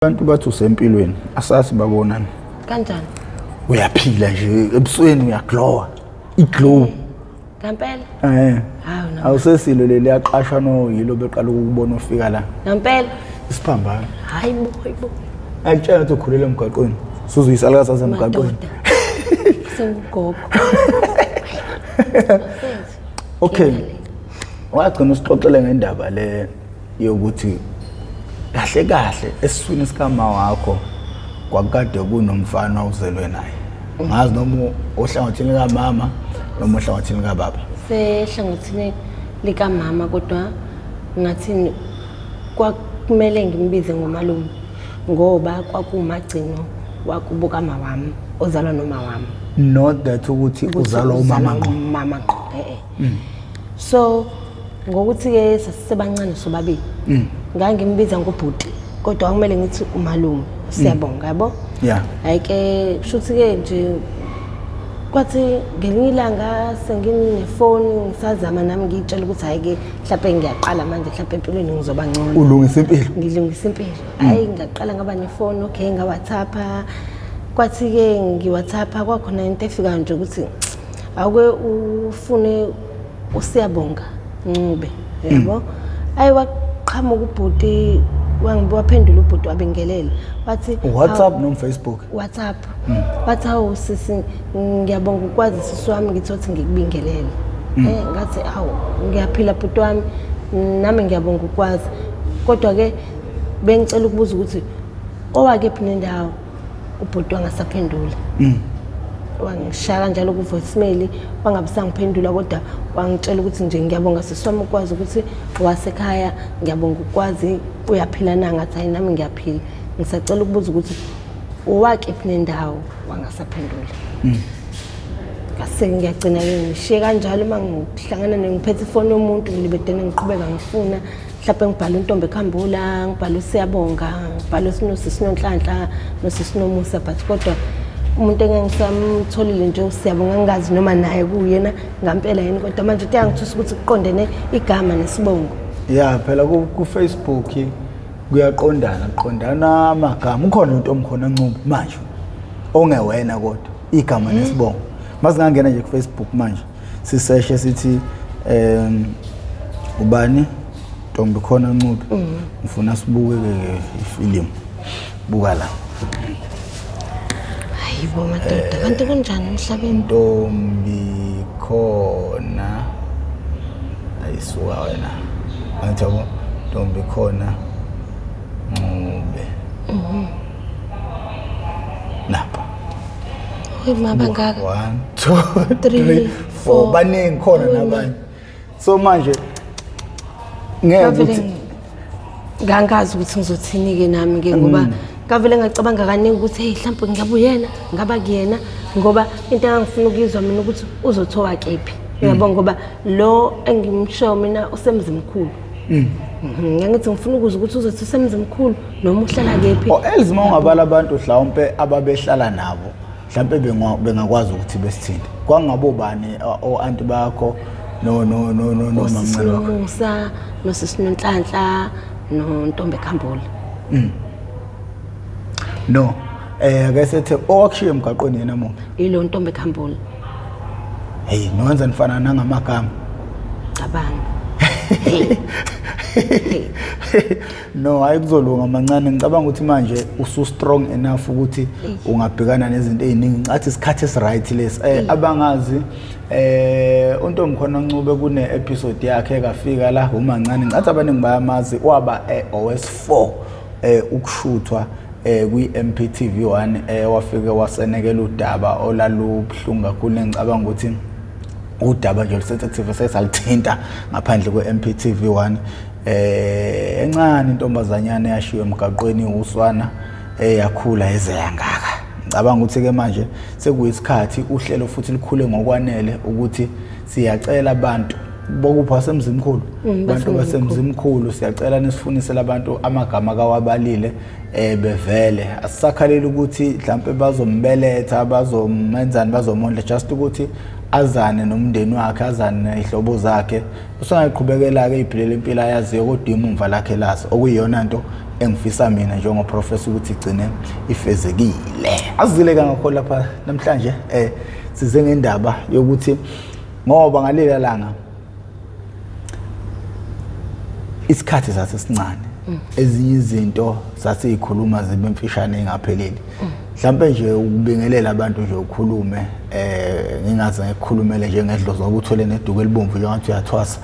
Abantu bathi usempilweni, asazi babonani. Kanjani? Uyaphila nje ebusweni uyaglowa. Iglow. Ngempela? Eh. Hawu no. Awusesilo leli yaqashwa no yilo beqala ukubona ufika la. Ngempela? Isiphambano. Hayi bo, hayi bo. Akutshela ukuthi ukhulele emgwaqweni. Suzuyisala sasemgwaqweni. Madoda. Sengugogo. Okay. Wagcina usixoxele ngendaba le yokuthi kahle kahle esiswini sikama wakho kwakade kunomfana uzelwe naye. Ngazi noma ohlangothini kamama noma ohlangothini kababa. Sehlangothini likamama kodwa ngathini kwakumele ngimbize ngomalume ngoba kwakuwumagcino wakubo kama wami ozalwa noma wami. Not that ukuthi uzalwa umama ngqo. Umama ngqo. Eh eh. So ngokuthi-ke sasisebancane sobabili ngangimbiza ngobhuti kodwa kumele ngithi umalume siyabonga yabo. Yeah. Hhayi-ke kusho ukuthi-ke nje kwathi ngelinye ilanga senginefoni ngisazama nami ngiyitshela ukuthi hhayi-ke mhlawumpe ngiyaqala manje mhlawumpe empilweni ngizoba ngcono. Ulungisa impilo. Ngilungisa impilo. Hhayi ngaqala ngaba nefoni okay ngaWhatsApp. Kwathi-ke ngiWhatsApp kwakhona into efika nje ukuthi awuke ufune uSiyabonga Ncube yabo. Ayi waqhamuka ubhuti waphendula ubhuti wabingelela wathi WhatsApp noma Facebook? WhatsApp. Wathi hawu sisi ngiyabonga ukwazi sisi wami ngithi othi ngikubingelele. Eh ngathi hawu ngiyaphila bhuti wami nami ngiyabonga ukwazi. Kodwa ke bengicela ukubuza ukuthi owakephi nendawo ubhuti wangasaphendula. Wangishaya kanjalo ku voicemail wangabe sangiphendula kodwa wangitshela ukuthi nje ngiyabonga sisi wami ukwazi ukuthi wasekhaya ngiyabonga ukwazi uyaphila na ngathi hayi nami ngiyaphila ngisacela ukubuza ukuthi owakephi nendawo wangasaphendula. Ngase ngiyagcina-ke ngishiye kanjalo uma ngihlangana ngiphethe ifoni yomuntu ngilibedene ngiqhubeka ngifuna mhlawumbe ngibhale uNtombi Khambula, ngibhale uSiyabonga, ngibhale uSisi Nonhlanhla noSisi Nomusa but kodwa umuntu engangisamtholile nje uSiyabonga ngingazi noma naye kuwuyena ngampela yini kodwa manje into yangithusa ukuthi kuqondene igama nesibongo. Ya phela ku Facebook kuyaqondana kuqondana amagama ukhona uNtombi khona Ncube manje ongewena kodwa igama nesibongo. Masingangena nje ku Facebook manje siseshe sithi ubani Ntombi khona Ncube ngifuna sibuke ke ifilimu buka la. Hayibo madoda kanti kunjani emhlabeni? Ntombi khona ayisuka wena ngathi yabo Ntombi khona Ncube napha Hey mama ngaka. 1 2 3 3 4 baningi khona nabanye so manje ngeke ukuthi ngangazi ukuthi ngizothini-ke nami-ke ngoba ngavele ngacabanga kaningi ukuthi hey mhlawumbe ngabe uyena ngaba kuyena ngoba into engangifuna ukuyizwa mina ukuthi uzothowa kephi uyabo ngoba lo engimshoyo mina usemzimkhulu. Ngangithi ngifuna ukuzwa ukuthi uzothi usemzimkhulu noma uhlala kephi. O else uma ungabala abantu mhlawumbe ababehlala nabo mhlawumbe bengakwazi ukuthi besithinte kwangabobani o-anti bakho no no no no no mamncane wakho? Musa nosisi Nonhlanhla noNtombi Khambule. No ake sethe owakushiya emgaqweni yena muphi? Ilo Ntombi Khambule. Hey nowenza nifana nangamagama. Cabanga. No hayi kuzolunga mancane ngicabanga ukuthi manje usu strong enough ukuthi ungabhekana nezinto eziningi ngathi isikhathi esiright lesi abangazi uNtombi khona Ncube kune episode yakhe kafika la umancane ngathi abaningi bayamazi waba OS4 ukushuthwa kwi MPTV 1 wafike wasenekela udaba olalubuhlungu kakhulu ngicabanga ukuthi udaba nje olusensitive sesalithinta ngaphandle kwe MPTV 1 encane intombazanyana eyashiwe emgaqweni uswana eyakhula eze yangaka. Ngicabanga ukuthi ke manje sekuyisikhathi uhlelo futhi likhule ngokwanele ukuthi siyacela abantu bokupha semzimkhulu abantu basemzimkhulu siyacela nisifunise labantu amagama kawabalile bevele asisakhaleli ukuthi mhlambe bazombeletha bazomenzani bazomondla just ukuthi azane nomndeni wakhe azane nezihlobo zakhe usangaqhubekela ke iphilela impilo ayaziyo kodwa imumva lakhe lazo okuyiyona nto Engifisa mina njengoprofessor ukuthi igcine ifezekile. Azile kangakho lapha namhlanje size ngendaba yokuthi ngoba ngalela langa isikhathi sasesincane, ezinye izinto sasiyikhuluma zibe mfishane engapheleli. Mhlambe nje ukubingelela abantu nje ukhulume, ngingaze ngikukhulumele njengedlozi ngoba uthole neduku elibomvu njengathi uyathwasa.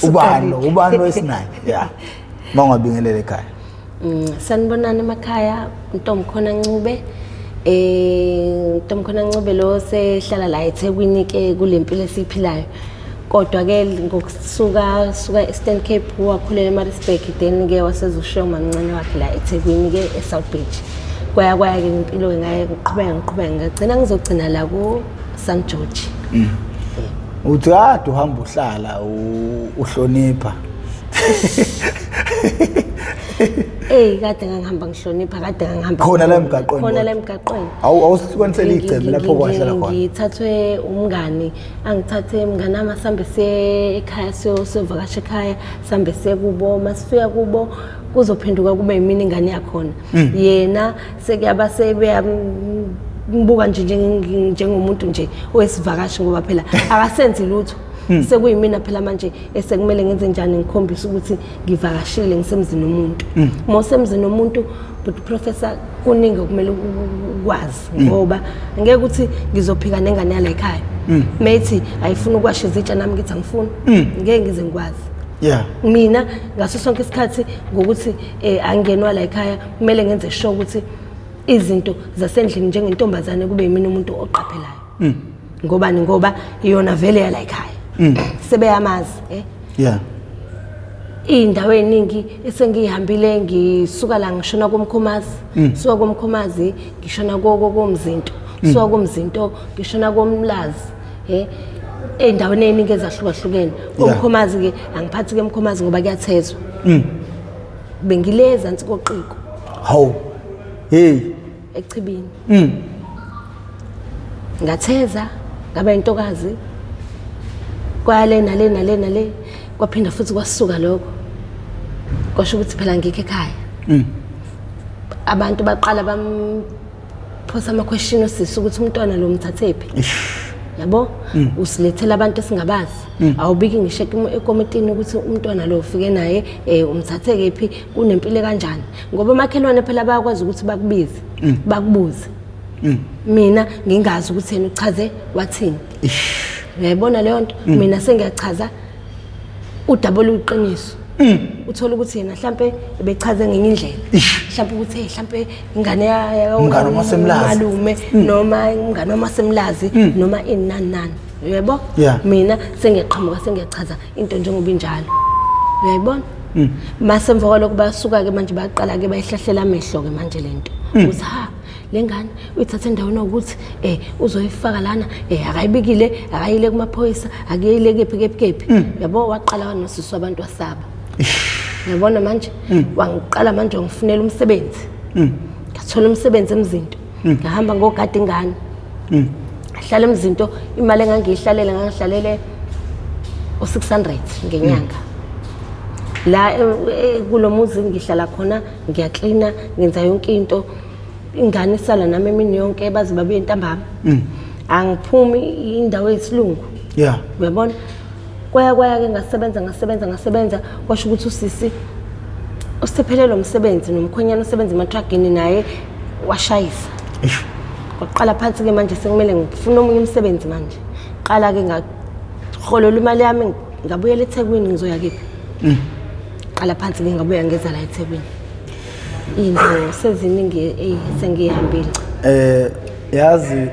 Ubani wesinaye? Yeah. Mawungabingelela ekhaya. Sanibonani emakhaya, Ntomkhona Ncube. Ntomkhona Ncube lo sehlala la eThekwini ke kulempilo esiyiphilayo. Kodwa ke ngokusuka suka eEastern Cape wakhulela eMaritzburg, then ke wasezoshiya umamncane wakhe la eThekwini ke eSouth Beach. Kwaya kwaya ke impilo ke ngaye ngiqhubeka ngagcina ngizogcina la ku St George. Uthi kade uhamba uhlala uhlonipha. Ey, kade ngangihamba ngihlonipha, kade ngangihamba khona la emgaqweni. Khona la emgaqweni. Awu, awusihlukanisele igceme lapho kwahlala khona. Ngithathwe umngani, angithathe umngani wami sambe siye ekhaya, siyovakasha ekhaya, sambe siye kubo. Masifika kubo kuzophenduka kube yimini ingane yakhona. Yena sekuyaba sebeyambuka nje njengomuntu nje owesivakashi, ngoba phela akasenzi lutho. Sekuyimina phela manje esekumele ngenze njani, ngikhombise ukuthi ngivakashile, ngisemzini womuntu. Uma usemzini womuntu, but professor, kuningi okumele ukwazi, ngoba ngeke ukuthi ngizophika nengane yala ekhaya methi ayifuna ukwasha izitsha, nami ngithi angifuni, ngeke ngize ngikwazi. Mina ngaso sonke isikhathi ngokuthi angenwa la ekhaya, kumele ngenze sure ukuthi izinto zasendlini njengentombazane kube yimina umuntu oqaphelayo. Ngobani? Ngoba iyona vele yala ekhaya, sebeyamazi. Iy'ndawo ey'ningi esengiyihambile, ngisuka la ngishona koMkhomazi, suka koMkhomazi ngishona koMzinto, suka koMzinto ngishona koMlazi, ey'ndaweni ey'ningi ezahlukahlukene. KoMkhomazi-ke angiphathi-ke eMkhomazi ngoba kuyathezwa. Bengile ezansi koQiko. Hawu, hey. Echibini. Ngatheza ngaba intokazi, kwale nale nale nale, kwaphinda futhi kwasuka lokho, kwasho ukuthi phela ngikho ekhaya. Abantu baqala bamphosa ama-question usisi ukuthi umntwana lo mthathephi, yabo, usilethela abantu esingabazi, awubiki ngisho ekomitini ukuthi umntwana lo ufike naye umthathe kephi, kunempilo kanjani, ngoba amakhelwane phela bayakwazi ukuthi bakubize bakubuze, mina ngingazi ukuthi yena uchaze wathini. Uyayibona leyo nto? Mina sengiyachaza udaba oluyiqiniso, uthola ukuthi yena mhlambe ebechaze ngenye indlela, mhlambe ukuthi hey, mhlambe ingane Umngane wasemlazi. Malume noma umngane wamasemlazi noma ini nani nani, uyaybo? Mina sengiqhamuka sengiyachaza into njengoba injalo, uyayibona? Mase emva kwalokho basuka-ke manje baqala-ke bayihlahlela amehlo-ke manje lento ukuthi ha, le ngane uyithathe endaweni ukuthi uzoyifaka lana, akayibikile, akayile kumaphoyisa, akuyile kephi kephi kephi, yabo. Waqala wanosisi wabantu wasaba, uyabona manje? Wangiqala manje wangifunela umsebenzi, ngathola umsebenzi eMzinto, ngahamba ngogada ingane, ngahlala eMzinto. Imali engangiyihlalela, ngangihlalele u-600 ngenyanga la kulo muzi ngihlala khona, ngiyaklina, ngenza yonke into, ingane isala nami emini yonke baze babuye ntambama, angiphumi, indawo eyisilungu. Uyabona, kwaya kwaya-ke ngasebenza ngasebenza ngasebenza, kwasho ukuthi usisi usephelelwe umsebenzi, nomkhwenyana osebenza ematragini naye washayisa. Kwaqala phansi-ke manje sekumele ngifune omunye umsebenzi manje. Qala-ke ngaholela imali yami, ngabuyela eThekwini, ngizoya kephi? Qala phansi-ke ngabuya ngeza la eThekwini. Iy'ndawo seziningi eyi sengiyihambile. Yazi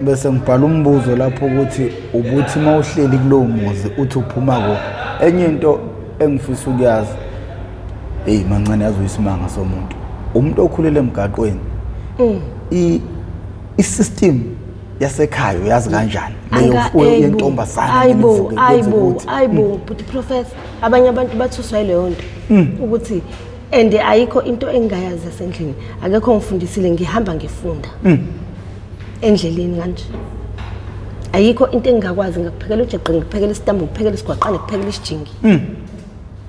bese ngibhala umbuzo lapho ukuthi ubuthi mawuhleli kulowo muzi uthi uphuma kuphi. Enye into engifisa ukuyazi, hey mancane, yazi uyisimanga somuntu. Umuntu okhulele emgaqweni. I-system yasekhaya uyazi kanjani? Leyo yentombazane. Ayibo, ayibo, ayibo, but professor, abanye abantu bathuswa yileyo nto ukuthi and ayikho into engingayazi yasendlini, akekho ngifundisile, ngihamba ngifunda endleleni kanje. Ayikho into engingakwazi, ngakuphekela ujeqe, ngikuphekela isitambu, ngikuphekela isigwaqane, ngikuphekela isijingi.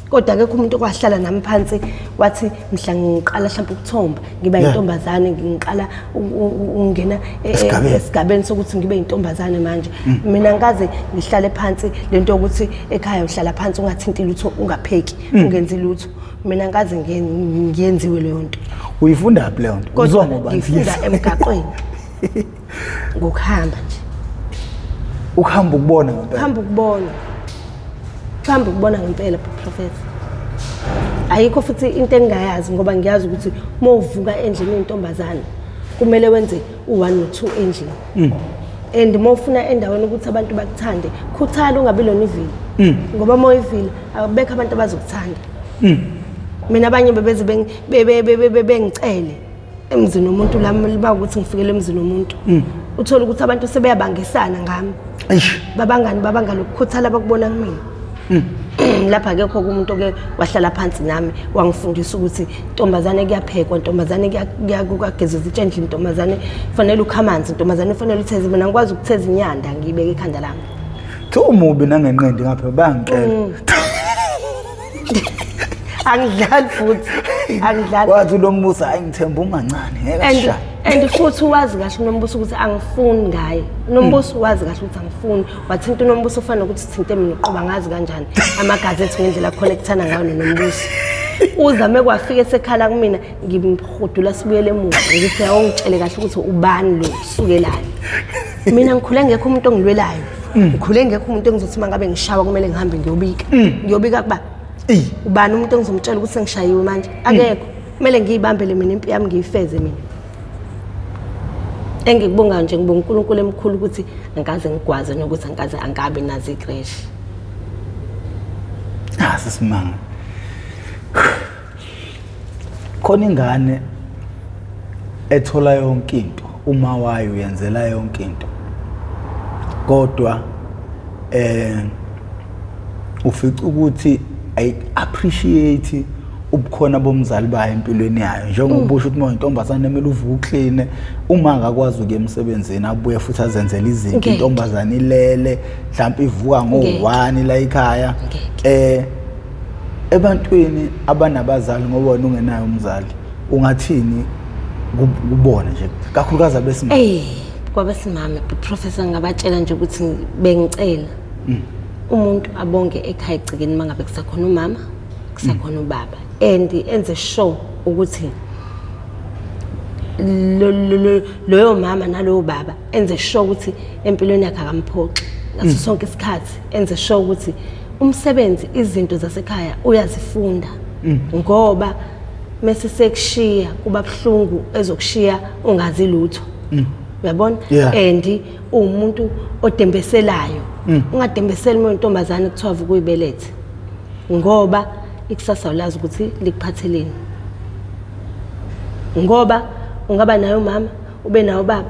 Kodwa akekho umuntu okwahlala nami phansi wathi mhla ngiqala mhlawumbe ukuthomba ngiba intombazane, ngiqala ukungena esigabeni sokuthi ngibe intombazane manje. Mina ngikaze ngihlale phansi lento yokuthi ekhaya uhlala phansi ungathinti lutho, ungapheki, ungenzi lutho. Mina ngikaze ngiyenziwe leyo nto. Uyifunda phi leyo nto? Uzwa ngoba ngifunda emgaqweni ngokuhamba nje. Ukuhamba ukubona ngempela. Ukuhamba ukubona. Ukuhamba ukubona ngempela, Professor. Ayikho futhi into engingayazi ngoba ngiyazi ukuthi uma uvuka endlini uyintombazane kumele wenze u-1 no-2 endlini. And uma ufuna endaweni ukuthi abantu bakuthande, khuthala ungabi lona ivila. Ngoba uma uyivila abekho abantu abazokuthanda. Mina abanye bebeze bengicele emzini womuntu lami, liba ukuthi ngifikele emzini womuntu. Uthola ukuthi abantu sebeyabangisana ngami. Babangani babanga lokukhuthala abakubona kumina. Lapha akekho umuntu oke wahlala phansi nami wangifundisa ukuthi ntombazane kuyaphekwa, ntombazane kuyagezwa izitsha endlini, ntombazane kufanele ukhe amanzi, ntombazane kufanele utheze. Mina ngikwazi ukutheza inyanda ngiyibeke ekhanda lami. Thi umubi nangenqindi ngapha bayangicela. Angidlali futhi, angidlali. Wathi lo mbuso hayi ngithemba umancane ngeke asishaye. And futhi wazi kahle uNombuso ukuthi angifuni ngaye. UNombuso wazi kahle ukuthi angifuni. Wathinta uNombuso ufana nokuthi thinte mina uqoba ngazi kanjani amagazi ethu ngendlela connectana ngayo noNombuso. Uzame kwafika esekhala kumina ngimhudula sibuyele emuva ngithi awungitshele kahle ukuthi ubani lo usukelayo. Mina ngikhule ngekho umuntu ongilwelayo. Ngikhule ngekho umuntu engizothi mangabe ngishawa kumele ngihambe ngiyobika. Ngiyobika kuba ubani umuntu engizomtshela ukuthi sengishayiwe manje? Akekho. Kumele ngiyibambele mina impi yami ngiyifeze mina. Engikubonga nje ngibonga uNkulunkulu emkhulu ukuthi angikaze ngigwaze nokuthi angikaze angabe nazo icrash. Ah sisimanga. Khona ingane ethola yonke into, uma wayo uyenzela yonke into. Kodwa ufica ukuthi ayi appreciate ubukhona bomzali bayo empilweni yayo, njengoba usho ukuthi uma intombazane kumele uvuke ukline, uma akakwazi ukuya emsebenzini abuye futhi azenzele izinto, intombazane ilele mhlawumbe ivuka ngo-1 la ekhaya. Ebantwini abanabazali ngoba wena ungenayo umzali, ungathini kubona nje kakhulukazi abesimame? Kwabesimame Professor ngabatshela nje ukuthi bengicela umuntu abonge ekhaya egcikeni mangabe kusakhona umama, kusakhona ubaba, and enze sure ukuthi loyo mama naloyo baba enze sure ukuthi empilweni yakhe akamphoxi ngaso sonke isikhathi, enze sure ukuthi umsebenzi izinto zasekhaya uyazifunda, ngoba mase sekushiya kuba buhlungu ezokushiya ungazi lutho. Uyabona? And umuntu odembeselayo, ungadembeseli uma intombazane kuthiwa vuka uyibelethe, ngoba ikusasa ulazi ukuthi likuphatheleni. Ngoba ungaba nayo umama, ube nayo ubaba,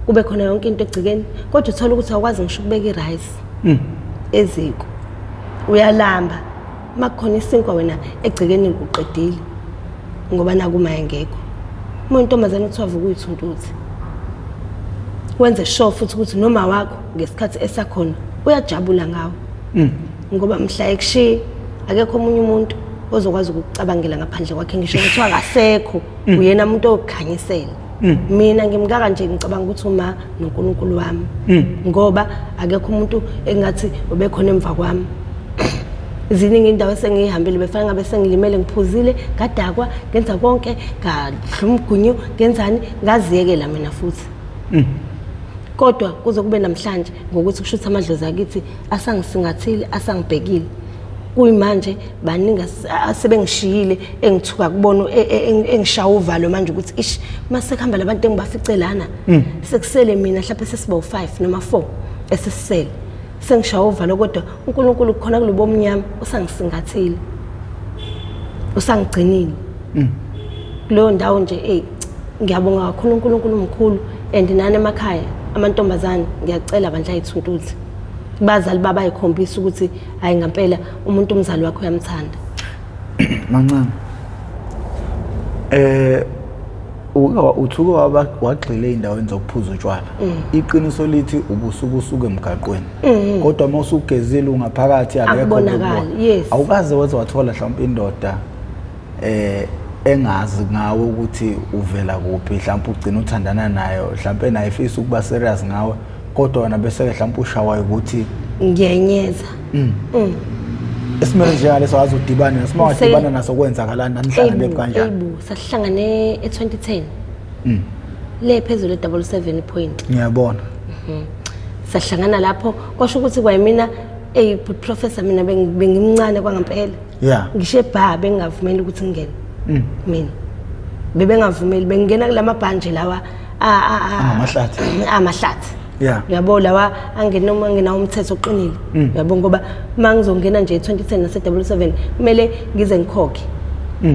kube khona yonke into egcikeni, kodwa uthola ukuthi awukwazi ngisho ukubeka irice eziko, uyalamba. Makukhona isinkwa wena egcikeni uqedile ngoba nakuma engekho. Uma intombazane kuthiwa vuka uyithuntuthi, wenze sure futhi ukuthi noma wakho ngesikhathi esakhona uyajabula ngawe, ngoba mhla ekushiya akekho omunye umuntu ozokwazi ukukucabangela ngaphandle kwakhe, ngisho kuthiwa akasekho uyena umuntu oyokukhanyisela. Mina ngimkaka nje ngicabanga ukuthi uma noNkulunkulu wami, ngoba akekho umuntu engathi ubekhona emva kwami. Ziningi indawo esengiyihambile befana ngabe sengilimele, ngiphuzile, ngadakwa, ngenza konke, ngadla umgunyu, ngenzani, ngaziyekela mina futhi. Kodwa kuze kube namhlanje ngokuthi kusho ukuthi amadlozi akithi asangisingathile, asangibhekile. Kuyimanje baningi asebengishiyile engithuka kubona engishaya uvalo manje ukuthi ish mase kuhamba labantu engibafice lana, sekusele mina mhlawumbe sesiba u5 noma 4 esisele, sengishaya uvalo. Kodwa uNkulunkulu khona kulobo mnyama usangisingathile, usangigcinile kuleyo ndawo nje. Ey, ngiyabonga kakhulu, uNkulunkulu umkhulu. And nani emakhaya amantombazane ngiyacela bandla ayithuntuthi bazali baba ayikhombisa ukuthi hayi ngempela umuntu umzali wakho uyamthanda. Mancane, Uthuke wagxila ey'ndaweni zokuphuza utshwala. Iqiniso lithi ubusuke usuke emgaqweni, kodwa uma usugezile ungaphakathi akekho Akubonakali, obekubona. yes. Awukaze waze wathola mhlawumpe indoda engazi ngawe ukuthi uvela kuphi, mhlawumpe ugcina uthandana nayo, mhlawumpe naye ifisa ukuba serious ngawe, kodwa wena bese-ke mhlawumpe ushawa ukuthi Ngiyenyeza. Esimeni njengaleso waze udibane naso, uma wadibana naso kwenzakalani, nanihlangane kanjani? Eyibu, sasihlangane e-2010 le phezulu e-77 point. Ngiyabona. Sahlangana lapho, kwasho ukuthi kwayimina, eyi but professor, mina bengimncane kwangempela. Ngisho ebha bengingavumeli ukuthi ngingene. Mina bebengavumeli, bengingena kulamabhanje lawa Angamahlathi. Amahlathi. Uyabo lawa angena uma ngenawo umthetho oqinile. Uyabo, ngoba uma ngizongena nje e-2010 nase-77 kumele ngize ngikhokhe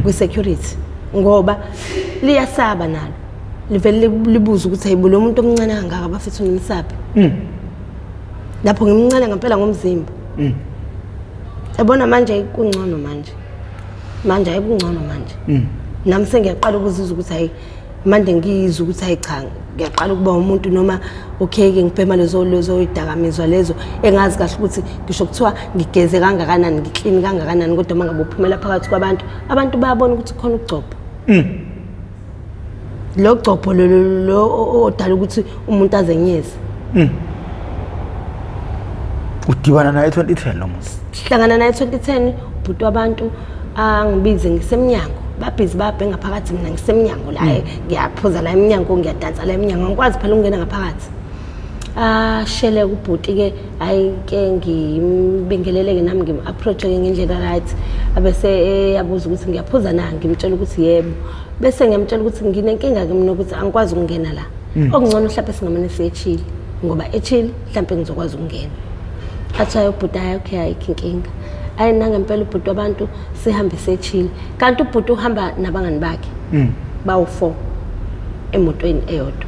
kwi-security, ngoba liyasaba nalo, livele libuze ukuthi hayibo, lo muntu omncane kangaka bafethu nimsaphi? Lapho ngimncane ngempela ngomzimba. Yabona manje kungcono manje, manje hayi kungcono manje. Nami sengiyaqala ukuzizwa ukuthi hayi manje ngiyizwa ukuthi hayi cha, ngiyaqala ukuba umuntu noma okay-ke ngibhema lezo yidakamizwa lezo engazi kahle ukuthi ngisho kuthiwa ngigeze kangakanani, ngiklini kangakanani, kodwa uma ngabe uphumela phakathi kwabantu, abantu bayabona ukuthi khona ukugcobha. Lo gcobho lo odala ukuthi umuntu azenyeze. Udibana naye 2010 lo muntu? Sihlangana naye 2010. Ubhuti wabantu angibize ngisemnyango, babhizi babhe ngaphakathi, mina ngisemnyango la, ngiyaphuza la emnyango, ngiyadansa la emnyango, angikwazi phela ukungena ngaphakathi. Ashele ubhuti-ke, hhayi-ke ngimbingelele-ke nami, ngim-approach-ke ngendlela right, abese eyabuza ukuthi ngiyaphuza na, ngimtshela ukuthi yebo, bese ngiyamtshela ukuthi nginenkinga-ke mina ukuthi angikwazi ukungena la, okungcono mhlawumpe singamane siye eChilli, ngoba eChilli mhlawumpe ngizokwazi ukungena. Athi hayi ubhuti, hayi okay, ayikho inkinga. Ayi nangempela ubhuti wabantu sihambe siyeChilli, kanti ubhuti uhamba nabangani bakhe bawu-4 emotweni eyodwa.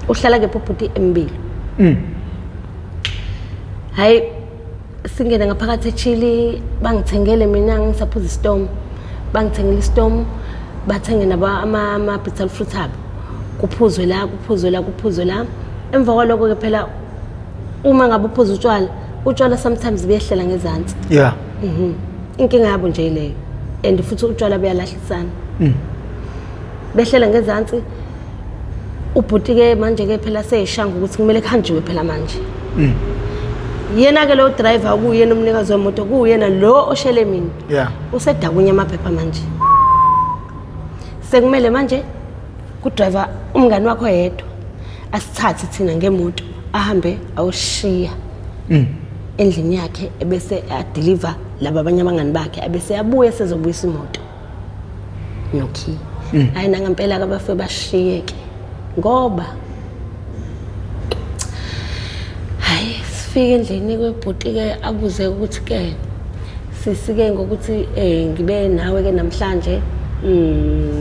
Uhlala kephi ubhuti? Embili. Hayi singene ngaphakathi eChilli, bangithengele, mina ngisaphuza isitomu, bangithengele isitomu, bathenge nabo ama-betel fruit abo, kuphuzwe la, kuphuzwe la, kuphuzwe la. Emva kwalokho-ke phela uma ngabe uphuza utshwala, utshwala sometimes buyehlela ngezansi. Inkinga yabo nje leyo, and futhi utshwala buyalahlisana. Behlela ngezansi, ubhuti-ke manje-ke phela seyishanga ukuthi kumele kuhanjiwe phela manje. Yena-ke lo driver kuyena umnikazi wemoto, kuyena lo oshele mina. Usedakunye amaphepha manje, sekumele manje kudriver umngani wakho yedwa asithathe thina ngemoto, ahambe awushiya endlini yakhe, ebese adeliver laba abanye abangani bakhe, abese abuye sezobuyisa imoto nokhiye. Hayi nangempela-ke abafike bashiyeke, ngoba hayi sifike endlini kwebhuti-ke, abuze ukuthi-ke sisi-ke ngokuthi ngibe nawe-ke namhlanje,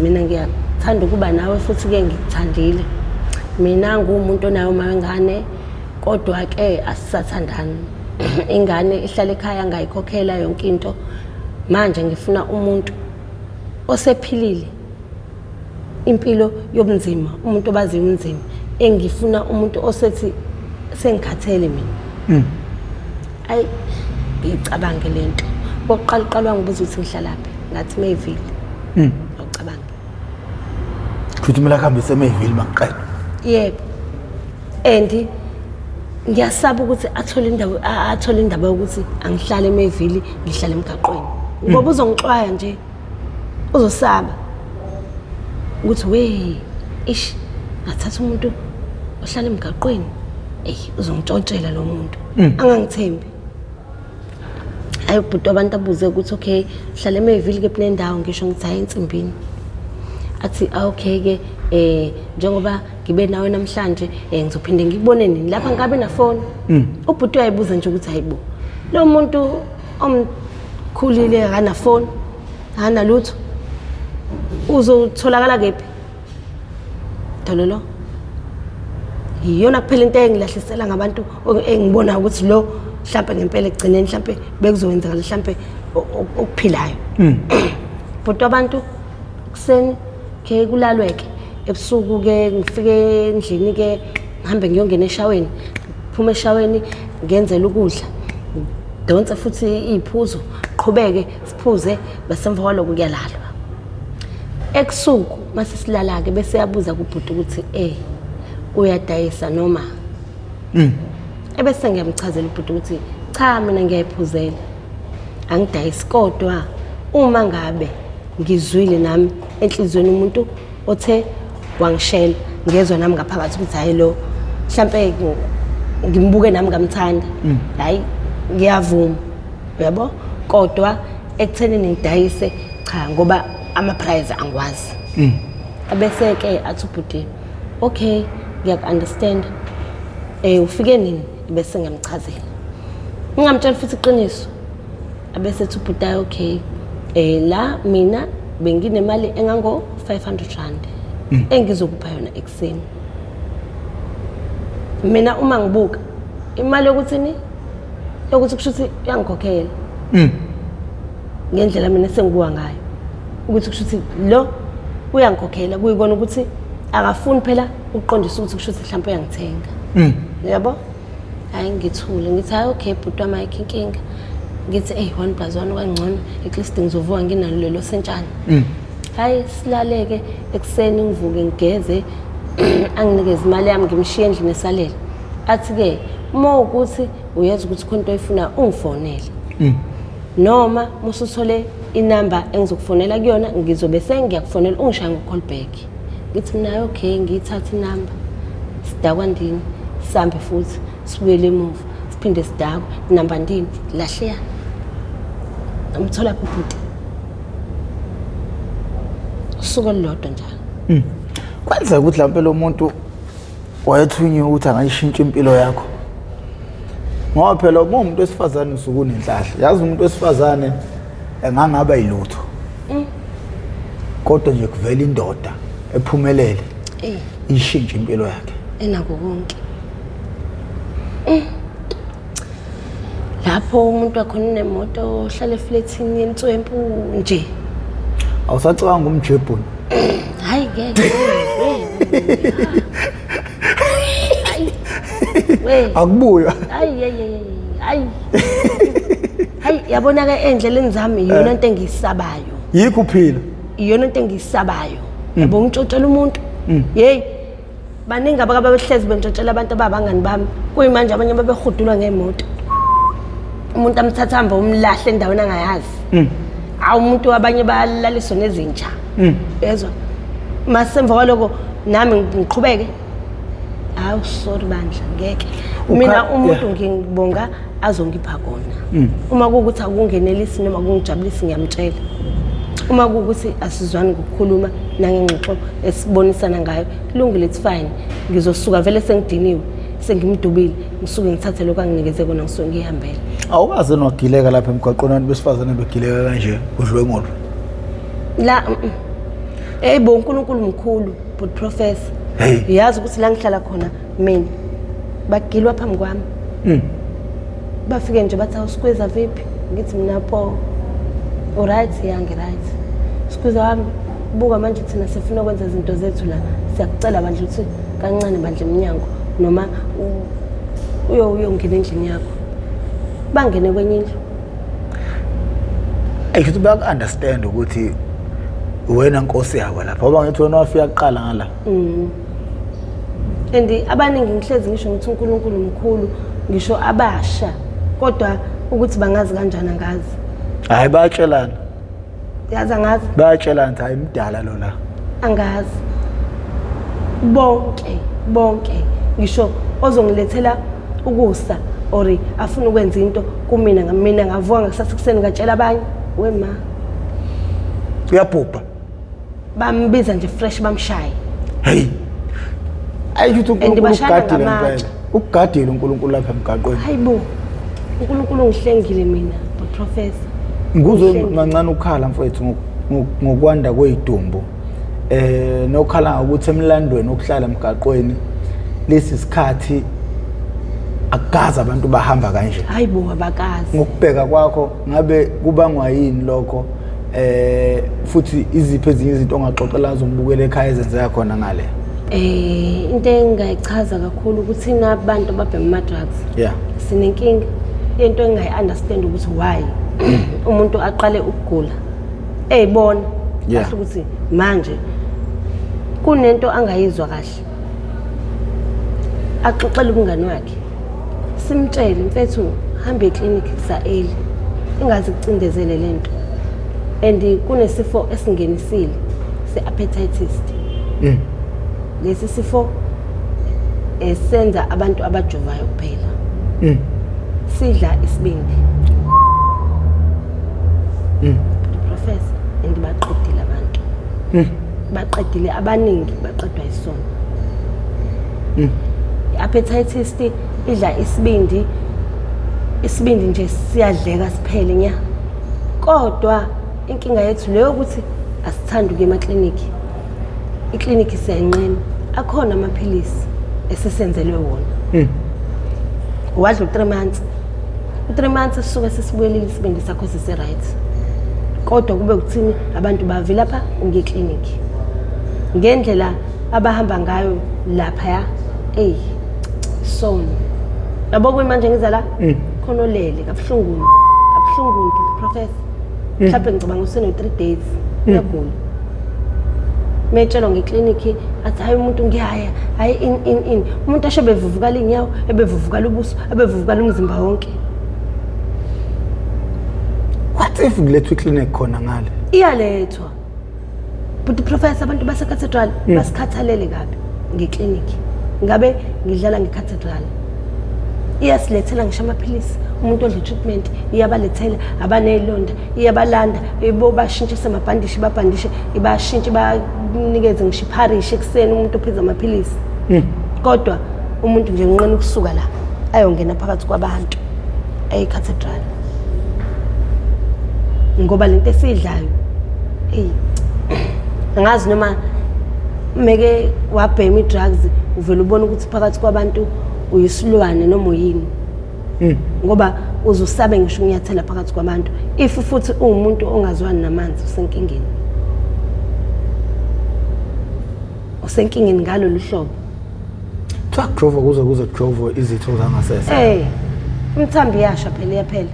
mina ngiyathanda ukuba nawe futhi-ke ngikuthandile, mina nguwumuntu onayo uma wengane, kodwa-ke asisathandani, ingane ihlala ekhaya ngayikhokhela yonke into, manje ngifuna umuntu osephilile impilo yobunzima, umuntu obaziyo ubunzima, engifuna umuntu osethi sengikhathele mina. Ayi ngiyicabange lento. Kokuqala uqala wangibuza ukuthi ngihlalaphi, ngathi Mayville. Awucabange. Futhi kumele akuhambise eMayville makuqedwa. Yebo. And ngiyasaba ukuthi athole indawo, athole indaba yokuthi angihlale eMayville, ngihlale emgaqweni. Ngoba uzongixwaya nje. Uzosaba ukuthi we ish ngathatha umuntu ohlala emgaqweni, eyi uzongitshontshela lo muntu, angangithembi. Hayi ubhuti abantu abuze ukuthi okay hlala eMayville kephi nendawo, ngisho ngithi hayi ensimbini. Athi okay ke njengoba ngibe nawe namhlanje ngizophinde ngikubone nini lapha, ngabe na phone. Ubhuti uyayibuza nje ukuthi hayibo lo muntu omkhulile akana phone, akana lutho, uzotholakala kephi? Dololo iyona kuphela into engilahlisela ngabantu engibona ukuthi lo mhlambe ngempela ekugcineni mhlambe bekuzokwenzakala mhlambe okuphilayo. Bhuti abantu Ekuseni ke kulalweke, ebusuku ke ngifike endlini ke ngihambe ngiyongena eshaweni, phuma eshaweni ngenzela ukudla, donse futhi iy'phuzo, qhubeke siphuze, bese emva kwaloko kuyalalwa. Ebusuku mase silala-ke bese yabuza kubhuti ukuthi uyadayisa noma? Ebese ngiyamchazela ubhuti ukuthi cha, mina ngiyayiphuzela, angidayisi, kodwa uma ngabe ngizwile nami enhliziyweni umuntu othe wangishela, ngezwa nami ngaphakathi ukuthi hhayi lo mhlampe ngimbuke nami ngamthanda, hhayi ngiyavuma, uyabo. Kodwa ekuthenini ngidayise cha, ngoba ama-price angikwazi. Abese-ke athi ubhuti okay, ngiyaku-understand, ufike nini? Bese ngiyamchazela, ngingamtshela futhi iqiniso. Abese ethi ubhuti hayi okay, la mina benginemali engango 500 rand engizokupha yona ekuseni. Mina uma ngibuka imali yokuthini, yokuthi kusho ukuthi uyangikhokhela ngendlela mina esengibuka ngayo, ukuthi kusho ukuthi lo uyangikhokhela, kuyikona ukuthi akafuni phela ukuqondisa ukuthi kusho ukuthi mhlawumbe uyangithenga, yabo. Hayi ngithule, ngithi hayi okay bhuti wami, ayikho inkinga. Ngithi eyi 1 plus 1 kangcono, at least ngizovuka nginalo lelo sentshana. Hayi silaleke, ekuseni ngivuke ngigeze, anginikeze imali yami, ngimshiye endlini esalele. Athi-ke uma ukuthi uyezwa ukuthi khona into oyifunayo ungifonele, noma musuthole inamba engizokufonela kuyona, ngizobe sengiyakufonela, ungishaye ngo-call back. Ngithi mina okay, ngiyithathe inamba, sidakwa ndini, sihambe futhi sibuyele emuva, siphinde sidakwe, namba ndini, lahleyana. Amthola phi ubhuti? Usuku olulodwa njalo. Kwenzeka ukuthi mhlawumbe lo muntu wayethunyiwe ukuthi angayishintsha impilo yakho, ngoba phela uma umuntu wesifazane usuke unenhlahla. Yazi umuntu wesifazane engangaba yilutho, kodwa nje kuvela indoda ephumelele ishintshe impilo yakhe enako konke. Lapho umuntu wakhona unemoto, ohlala eflethini yentswempu nje. Awusacabanga umjebhuni? Hayi ngeke. We. Akubuywa. Hayi hayi hayi. Hayi yabona ke endleleni zami iyona into engiyisabayo. Yikho uphila. Iyona into engiyisabayo. Yabo ngitshontshela umuntu. Hey baningi ababehlezi bentshontshela abantu ababangani bami. Kuyimanje abanye babehudulwa ngemoto. Umuntu amthatha hambe umlahle endaweni angayazi. Awu umuntu abanye bayalaliswa nezinja. Yezwa. Masemva kwaloko nami ngiqhubeke. Hawu sorry bandla, ngeke. Mina umuntu ngibonga azongipha kona. Uma kuwukuthi akungenelisi noma kungijabulisi ngiyamtshela. Uma kuwukuthi asizwani ngokukhuluma nangengxoxo esibonisana ngayo, kulungile, it's fine. Ngizosuka vele sengidiniwe, sengimdubile, ngisuke ngithathe lokho anginikeze kona, ngisuke ngihambele. Awukaze nogileka lapha emgwaqweni, abantu besifazane begileka kanje udlwengulwa? La hey bo, uNkulunkulu mkhulu, but professor. Yazi ukuthi la ngihlala khona mina bagilwa phambi kwami. Bafike nje bathi awusikwiza vipi, ngithi mina po uright, ya ngi-right. Sikwiza wami, buka manje thina sifuna ukwenza izinto zethu la, siyakucela bandla ukuthi kancane bandla emnyango noma uyongena endlini yakho. Bangene kwenye indlu. Ayisho ukuthi bayaku-understand ukuthi wena nkosi yabo lapha, ngoba ngithi wena wafika kuqala ngala. And abaningi ngihlezi ngisho ngithi uNkulunkulu mkhulu, ngisho abasha, kodwa ukuthi bangazi kanjani angazi. Hayi bayatshelana. Yazi angazi. Bayatshelana hayi mdala lo la. Angazi. Bonke bonke ngisho ozongilethela ukusa or afuna ukwenza into kumina, mina ngavuka ngakusasa ekuseni ngatshela abanye wema. Uyabhubha. Bambiza nje fresh bamshaye. Hey. Ayisho ukuthi uNkulunkulu bashayana ugadile ngamatshe. impela. Ukugadile uNkulunkulu lapha emgaqweni. Hayibo. uNkulunkulu ngihlengile mina, but professor. Nguzwe kancane ukukhala mfowethu ngokwanda kwezidumbu. Nokhala ukuthi emlandweni okuhlala emgaqweni lesi sikhathi akukaze abantu bahamba kanje. Hayibo abakazi. Ngokubheka kwakho ngabe kubangwa yini lokho? Futhi iziphi ezinye izinto ongaxoxela zombukela ekhaya ezenzeka khona ngale? Into engingayichaza kakhulu ukuthi nabantu ababhema ama-drugs sinenkinga yento engingayi-understand ukuthi why umuntu aqale ukugula eyibona kahle ukuthi manje kunento angayizwa kahle, axoxele umngani wakhe, simtshele, mfethu, hambe eklinikhi kusa-early, ingaze kucindezele lento, and kunesifo esingenisile se-hepatitis. Lesi sifo esenza abantu abajovayo kuphela. Sidla isibindi. Professor, and baqedile abantu. Baqedile abaningi, baqedwa isona. I-hepatitis idla isibindi, isibindi nje siyadleka siphele nya. Kodwa inkinga yethu leyo ukuthi asithandi ukuya emaklinikhi. Iklinikhi siyanqena. Akhona amaphilisi esesenzelwe wona. Wadla u-3 months. U-3 months sisuke sesibuyelile isibindi sakho sise-right. Kodwa kube kuthini, abantu bavilapha ukuya eklinikhi. Ngendlela abahamba ngayo laphaya, eyi, sona. Yabo, kuyimanje ngiza la, khona olele kabuhlungu kabuhlungu, professor. Mhlawumbe ngicabanga useno 3 days uyagula. Metshelwa ngeklinikhi, athi hayi, umuntu ngiyaya, hayi, in in in umuntu asho bevuvukala iy'nyawo, ebevuvukala ubuso, ebevuvukala umzimba wonke. What if kulethwa iclinic khona ngale? Iyalethwa, but professor, abantu basecathedral basikhathalele kabi ngeklinikhi. Ngabe ngidlala ngecathedral, iyasilethela ngisho amaphilisi. Umuntu odla i-treatment iyabalethela, abaney'londa iyabalanda, ibo bashintshise amabhandishi, babhandishe, ibashintshe, banikeze ngisho ipharishi ekuseni umuntu ophiza amaphilisi. Kodwa umuntu nje nqena ukusuka la ayongena phakathi kwabantu eyicathedral, ngoba lento esiyidlayo, eyi, angazi noma meke wabhema i-drugs uvele ubone ukuthi phakathi kwabantu uyisilwane noma uyini, ngoba uze usabe ngisho ukunyathela phakathi kwabantu. If futhi uwumuntu ongazwani namanzi, usenkingeni, usenkingeni ngalolu hlobo. Kuthiwa kujova kuze kujovwe izitho zangasese. Umthambo iyasha phela, iyaphela.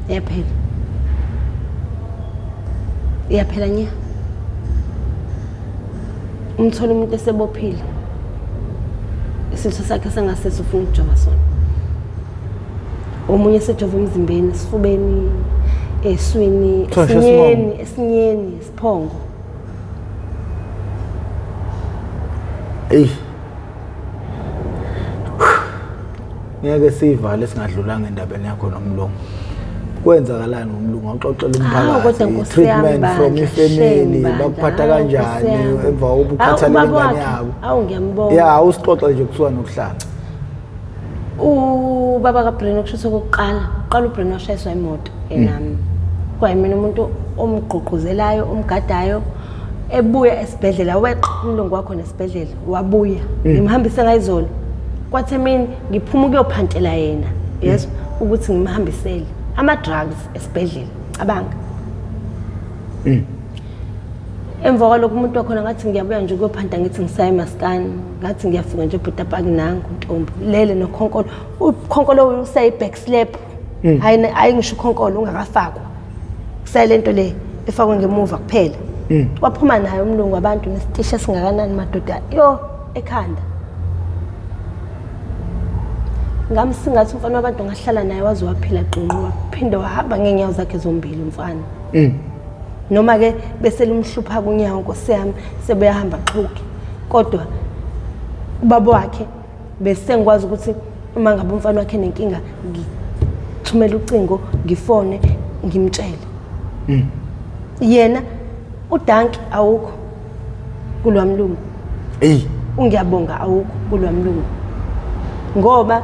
Iyaphela, iyaphela nya. Umthola umuntu esebophile isitho sakhe sangasese, ufuna ukujova sona. Omunye esejova emzimbeni, esifubeni, eswini, Kuthiwa ngisho esinyeni, esinyeni, isiphongo. Eyi, ngeke siyivale singadlulanga endabeni yakho nomlungu. Kwenzakalani ngomlungu? Awuxoxela Hawu, kodwa umphakathi. Nkosi yami, Treatment from bandla, ifamily, shame, bandla. bakuphatha Hawu, Nkosi kanjani yami. emva kokuba Hawu, ukhathalele ubaba ingane wakhe. yabo? Awu, ngiyambonga. Ya, awusixoxele nje kusuka nokuhlala. Ubaba kaBreno, kusho okokuqala uqala uBreno washayiswa imoto enami. Kwayimina umuntu omgqugquzelayo, omgadayo ebuya esibhedlela. Weqa umlungu wakho nesibhedlela, wabuya, ngimhambise ngayizolo. Kwathi emini ngiphuma ukuyophantela yena, yes, ukuthi ngimhambisele ama-drugs esibhedlela, cabanga. Emva kwalokho umuntu wakhona, ngathi ngiyabuya nje ukuyophanta, ngithi ngisaya emaskani, ngathi ngiyafika nje ebhutapaki, nangu ntombi lele nokhonkolo. Ukhonkolo usayi-back slap, hayi hayi, ngisho ukhonkolo ungakafakwa, kusayile nto le efakwe ngemuva kuphela. Waphuma naye umlungu wabantu nesitishi esingakanani, madoda, yo, ekhanda. Ngamsingathi umfana wabantu, ngahlala naye waze waphila qinqo, waphinde wahamba ngeenyawo zakhe zombili umfana. Noma-ke bese lumhlupha kunyawo, nkosi yami, sebeyahamba xhuki. Kodwa ubaba wakhe bese ngikwazi ukuthi uma ngabe umfana wakhe nenkinga, ngithumele ucingo, ngifone, ngimtshele. Yena udanki awukho kulwamlungu. Eyi. Ungiyabonga awukho kulwamlungu, ngoba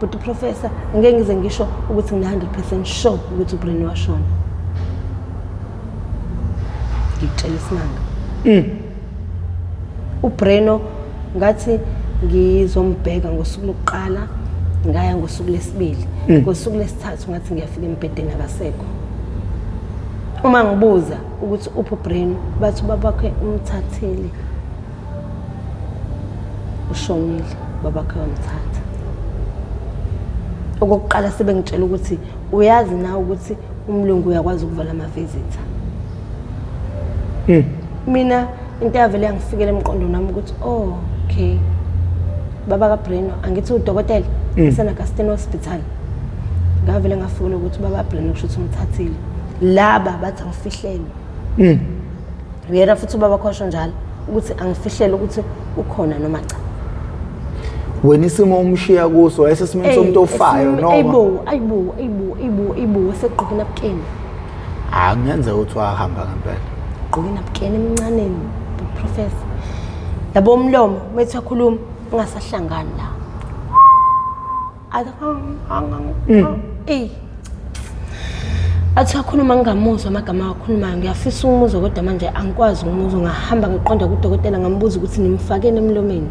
but professor, ngeke ngize ngisho ukuthi ngina-100% sure ukuthi uBreno washona. Ngikutshela isimanga, uBreno ngathi ngizombheka ngosuku lokuqala, ngaya ngosuku lesibili, ngosuku lesithathu ngathi ngiyafika embhedeni, akasekho. Uma ngibuza ukuthi uphi uBreno, bathi ubabakhe umthathile, ushonile, babakhe wamthatha. Okokuqala sebengitshela ukuthi uyazi na ukuthi umlungu uyakwazi ukuvala ama-visitor. Mina into eyavele yangifikela emqondweni wami ukuthi oh okay, baba kaBreno angithi udokotela eseNagastin Hospital. Ngavele ngafikela ukuthi baba Breno kusho ukuthi umthathile. Laba bathi angifihlelwe. Uyena futhi ubaba khosho njalo ukuthi angifihlele ukuthi ukhona noma cha. Wena isimo umshiya kuso wayesesimeni somuntu ofayo noma? Ayibo, ayibo, ayibo, ayibo, ayibo, segqoka inapukeni. Ah, kungenzeka ukuthi wahamba ngempela. Gqoka inapukeni emncaneni, professor. Yabo umlomo methi uyakhuluma ungasahlangani la. Athi athi akhuluma ngingamuzwa amagama awakhulumayo, ngiyafisa ukumuzwa kodwa manje angikwazi ukumuzwa. Ngahamba ngiqonda kudokotela ngambuza ukuthi nimfakeni emlomeni.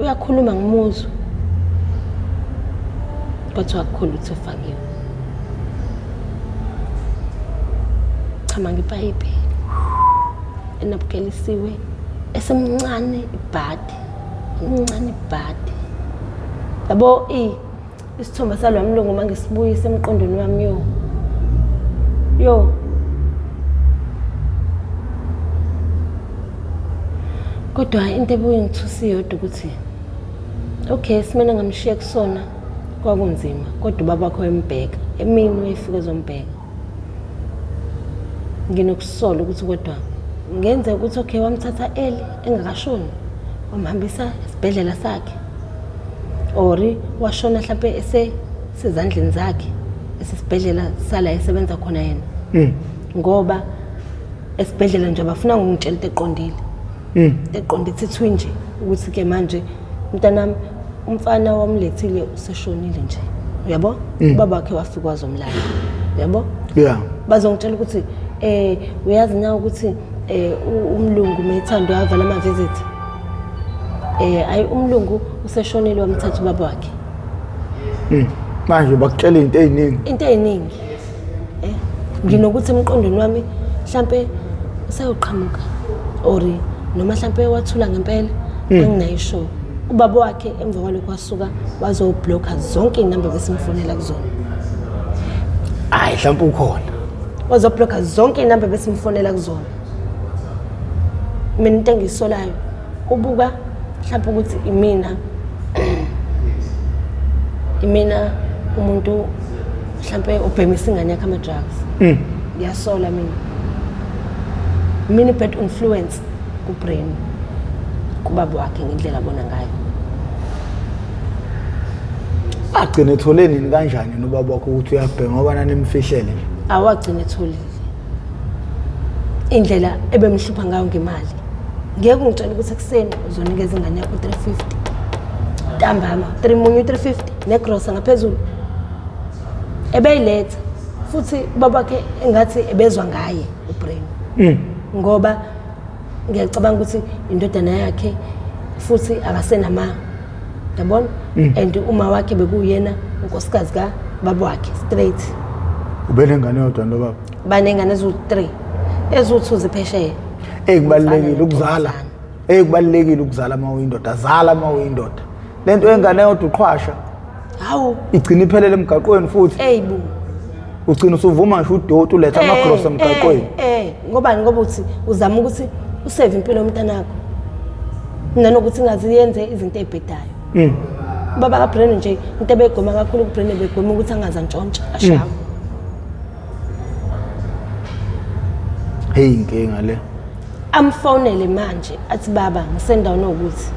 Uyakhuluma ngimuzwa. Kwathiwa akukhona ukuthi ufakiwe. Chama ngepayipi enabukelisiwe esemncane ibhadi, emncane ibhadi. Yabo isithombe salwa mlungu uma ngisibuyisa emqondweni wami yo. Yo. Kodwa into ebuye ngithusa iyodwa ukuthi okay, simele ngamshiya kusona kwakunzima, kodwa ubaba wakhe wayembheka emini, wayefika ezombheka. Nginokusola ukuthi kodwa ngenzeka ukuthi okay wamthatha early engakashoni, wamhambisa esibhedlela sakhe, or washona mhlampe esesezandleni zakhe esesibhedlela sala esebenza khona yena. Ngoba esibhedlela nje abafuna ngingitshela into eqondile. Into eqondile ithi nje ukuthi ke manje mntanami umfana wamlethile useshonile nje. Uyabo? Ubaba wakhe wafika wazomlanda. Uyabo? Yeah. Bazongitshela ukuthi uyazi na ukuthi umlungu methando yavala ama visit. Ayi umlungu useshonile wamthatha ubaba wakhe. Manje bakutshela into eziningi. Into eziningi. Nginokuthi emqondweni wami mhlambe usayoqhamuka or noma mhlambe wathula ngempela, anginayo sure. Ubaba wakhe emva kwalokho wasuka wazoblocka zonke inamba besimfonela kuzona. Hayi mhlambe ukhona. Wazoblocka zonke inamba besimfonela kuzona. Mina into engisolayo ubuka mhlambe ukuthi imina umuntu mhlambe ubhemisa ingane yakhe ama drugs. Ngiyasola mina. Mina bad influence ku brain kubaba wakhe ngendlela abona ngayo. Agcine etholeni nini kanjani nobaba wakho ukuthi uyabhema ngoba nanimfihlele nje? Awagcine etholile. Indlela ebemhlupha ngayo ngemali. Ngeke ungitshele ukuthi ekuseni uzonikeza ingane yakho 350. Ntambama 3 munye 350 negrosa ngaphezulu. Ebeyiletha futhi ubaba wakhe engathi ebezwa ngaye uBrain. Ngoba ngiyacabanga ukuthi indodana yakhe futhi akasenama, yabona? And uma wakhe bekuyena unkosikazi ka baba wakhe straight. Ubenengane yodwa lo baba? Banengane eziwu-3, eziwu-2 ziphesheya. Kubalulekile ukuzala. Kubalulekile ukuzala uma uyindoda, zala uma uyindoda. Lento yengane yodwa uqhwasha. Hawu. Igcina iphelele emgaqweni futhi. Eyibu. Ugcina usuvuma ngisho udoti uletha amagrosa emgaqweni. Ngobani? Ngoba uthi uzama ukuthi usave impilo yomntanakho. Nanokuthi ingazi yenze izinto ezibhedayo. Baba kaBreno nje into ebegwema kakhulu kuBreno begwema ukuthi angaze antshontshe ashawe. Hey inkinga le. Amfonele manje athi baba ngisendaweni ukuthi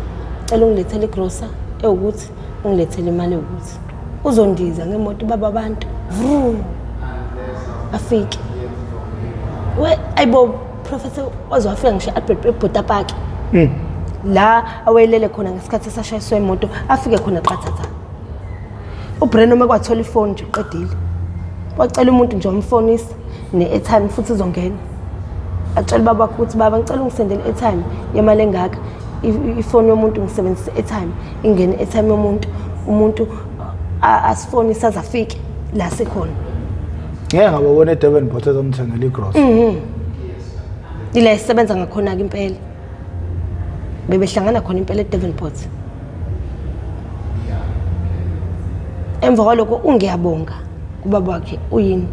cela ungilethele igrosa ewukuthi ungilethele imali ewukuthi. Uzondiza ngemoto baba abantu. Vru. Afike. We ayibo professor wazofika ngisho Albert eBhota Park. La awelele khona ngesikhathi esashayiswa imoto afike khona qathatha. uBreno mekwathola ifoni nje uqedile. Wacela umuntu nje wamfonisa ne-airtime futhi izongena. Atshela ubaba wakhe ukuthi baba ngicela ungisendele i-airtime yemali engaka. Ifoni yomuntu ngisebenzisa i-airtime, ingene i-airtime yomuntu, umuntu asifonise aze afike la sikhona. Ngeke ngababona eDevonport ezomthengela igrosa. Ila isebenza ngakhona-ke impela, bebehlangana khona impela eDevonport. Emva kwalokho ungiyabonga kubaba wakhe uyini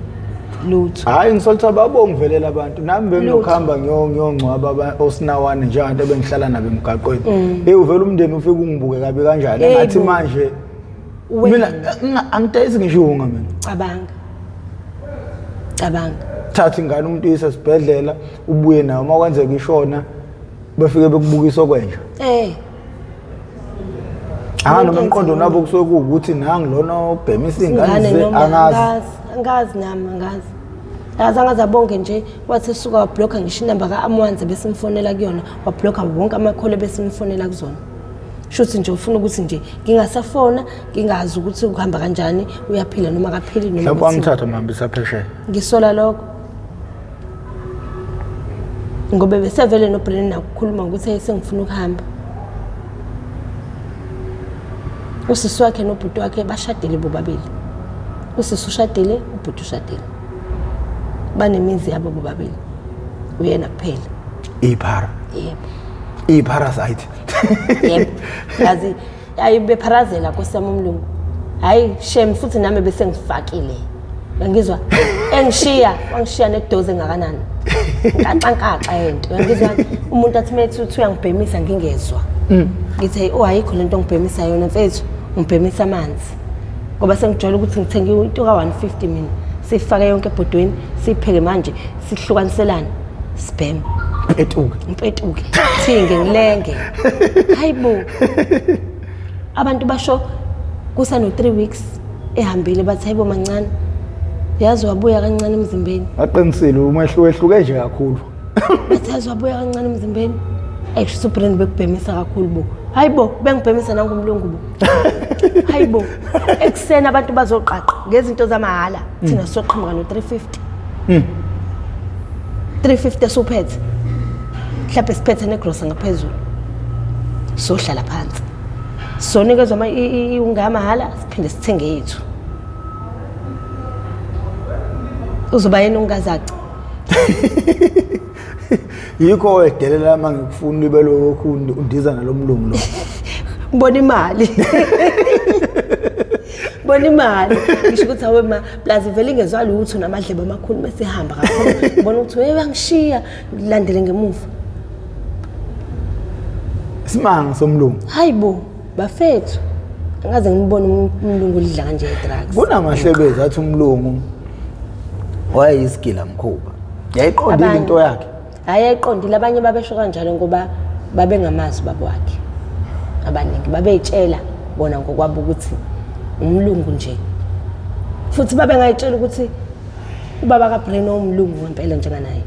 lutho. Hhayi, ngisolitha babongi vele labantu. Nami benginokuhamba ngiyongcwaba osinawane njenganto ebengihlala nabo emgaqweni. Hey, uvele umndeni ufike ungibuke kabi kanjani, engathi manje mina angidayisi ngisho iwunga mina. Cabanga, cabanga. Thatha ingane umuntu uyise esibhedlela, ubuye nayo, uma kwenzeka ishona befike bekubukisa okwenja. Noma emqondo nabo kusuke kuwukuthi nangu lona obhemisa iy'ngane, angazi. Angazi nami, angazi. Azange abonge nje, wathi esuka wablocka ngisho inamba ka-Amwanze besimfonela kuyona, wablocka wonke amakholi besimfonela kuzona. Shuthi nje ufuna ukuthi nje ngingasafona, ngingazi ukuthi ukuhamba kanjani, uyaphila noma akaphili noma. Mhlawumbe wamthatha mhambisa phesheya. Ngisola lokho. Ngoba besevele noBrennan nakukhuluma ukuthi sengifuna ukuhamba. Usisi wakhe nobhuti wakhe bashadile bobabili. Usisi ushadile, ubhuti ushadile. Banemizi yabo bobabili. Uyena kuphela. Iphara. Yebo. Iparasite. Yebo. Yazi ayi bepharazela Nkosi yami umlungu. Hayi shame, futhi nami bese ngifakile. Ngizwa engishiya, wangishiya nedoze engakanani. Nkaxa yento. Ngizwa umuntu athi methu uthi uyangibhemisa ngingezwa. Ngithi oh ayikho lento ongibhemisa yona mfethu, ngibhemisa amanzi. Ngoba sengijwayele ukuthi ngithenge into ka 150 mina. Sifake yonke ebhodweni, sipheke manje, sihlukaniselane. Sibheme. Mpetuke. Mpetuke. Thinge ngilenge. Hayibo. Abantu basho kusano 3 weeks ehambile, bathi hayibo mancane. Yazi wabuya kancane emzimbeni. Aqinisile, umehluko ehluke nje kakhulu. Bathi yazi wabuya kancane emzimbeni. Ayisho uBrand bekubhemisa kakhulu bo. Hayibo, bengibhemisa nangumlungu bo. Hayibo. Ekuseni abantu bazoqaqa ngezinto zamahhala. Thina soqhamuka no 350. 350 esuphethe. Mhlawumbe siphethe negrosa ngaphezulu. Sohlala phansi. Sonikezwa iwunga mahhala, siphinde sithenge yethu. Uzoba yena ungazaci. Yikho wedelela uma ngikufuna ube lokhu undiza nalomlungu lo. Ngibona imali. Bona imali. Ngisho ukuthi awe ma plus vele ingezwa lutho namadlebe amakhulu bese ihamba kakhulu. Ngibona ukuthi hey bangishiya ngilandele ngemuva. Isimanga somlungu. Hayibo bafethu. Angaze ngibone umlungu lidla kanje drugs. Kunamahlebezi athi umlungu wayeyisigila mkhuba. Yayiqondile into yakhe. Hayi ayiqondile, abanye babesho kanjalo ngoba babengamazi ubaba wakhe. Abaningi babeyitshela bona ngokwabo ukuthi umlungu nje. Futhi babengayitshela ukuthi ubaba kaBreno umlungu ngempela njenganaye.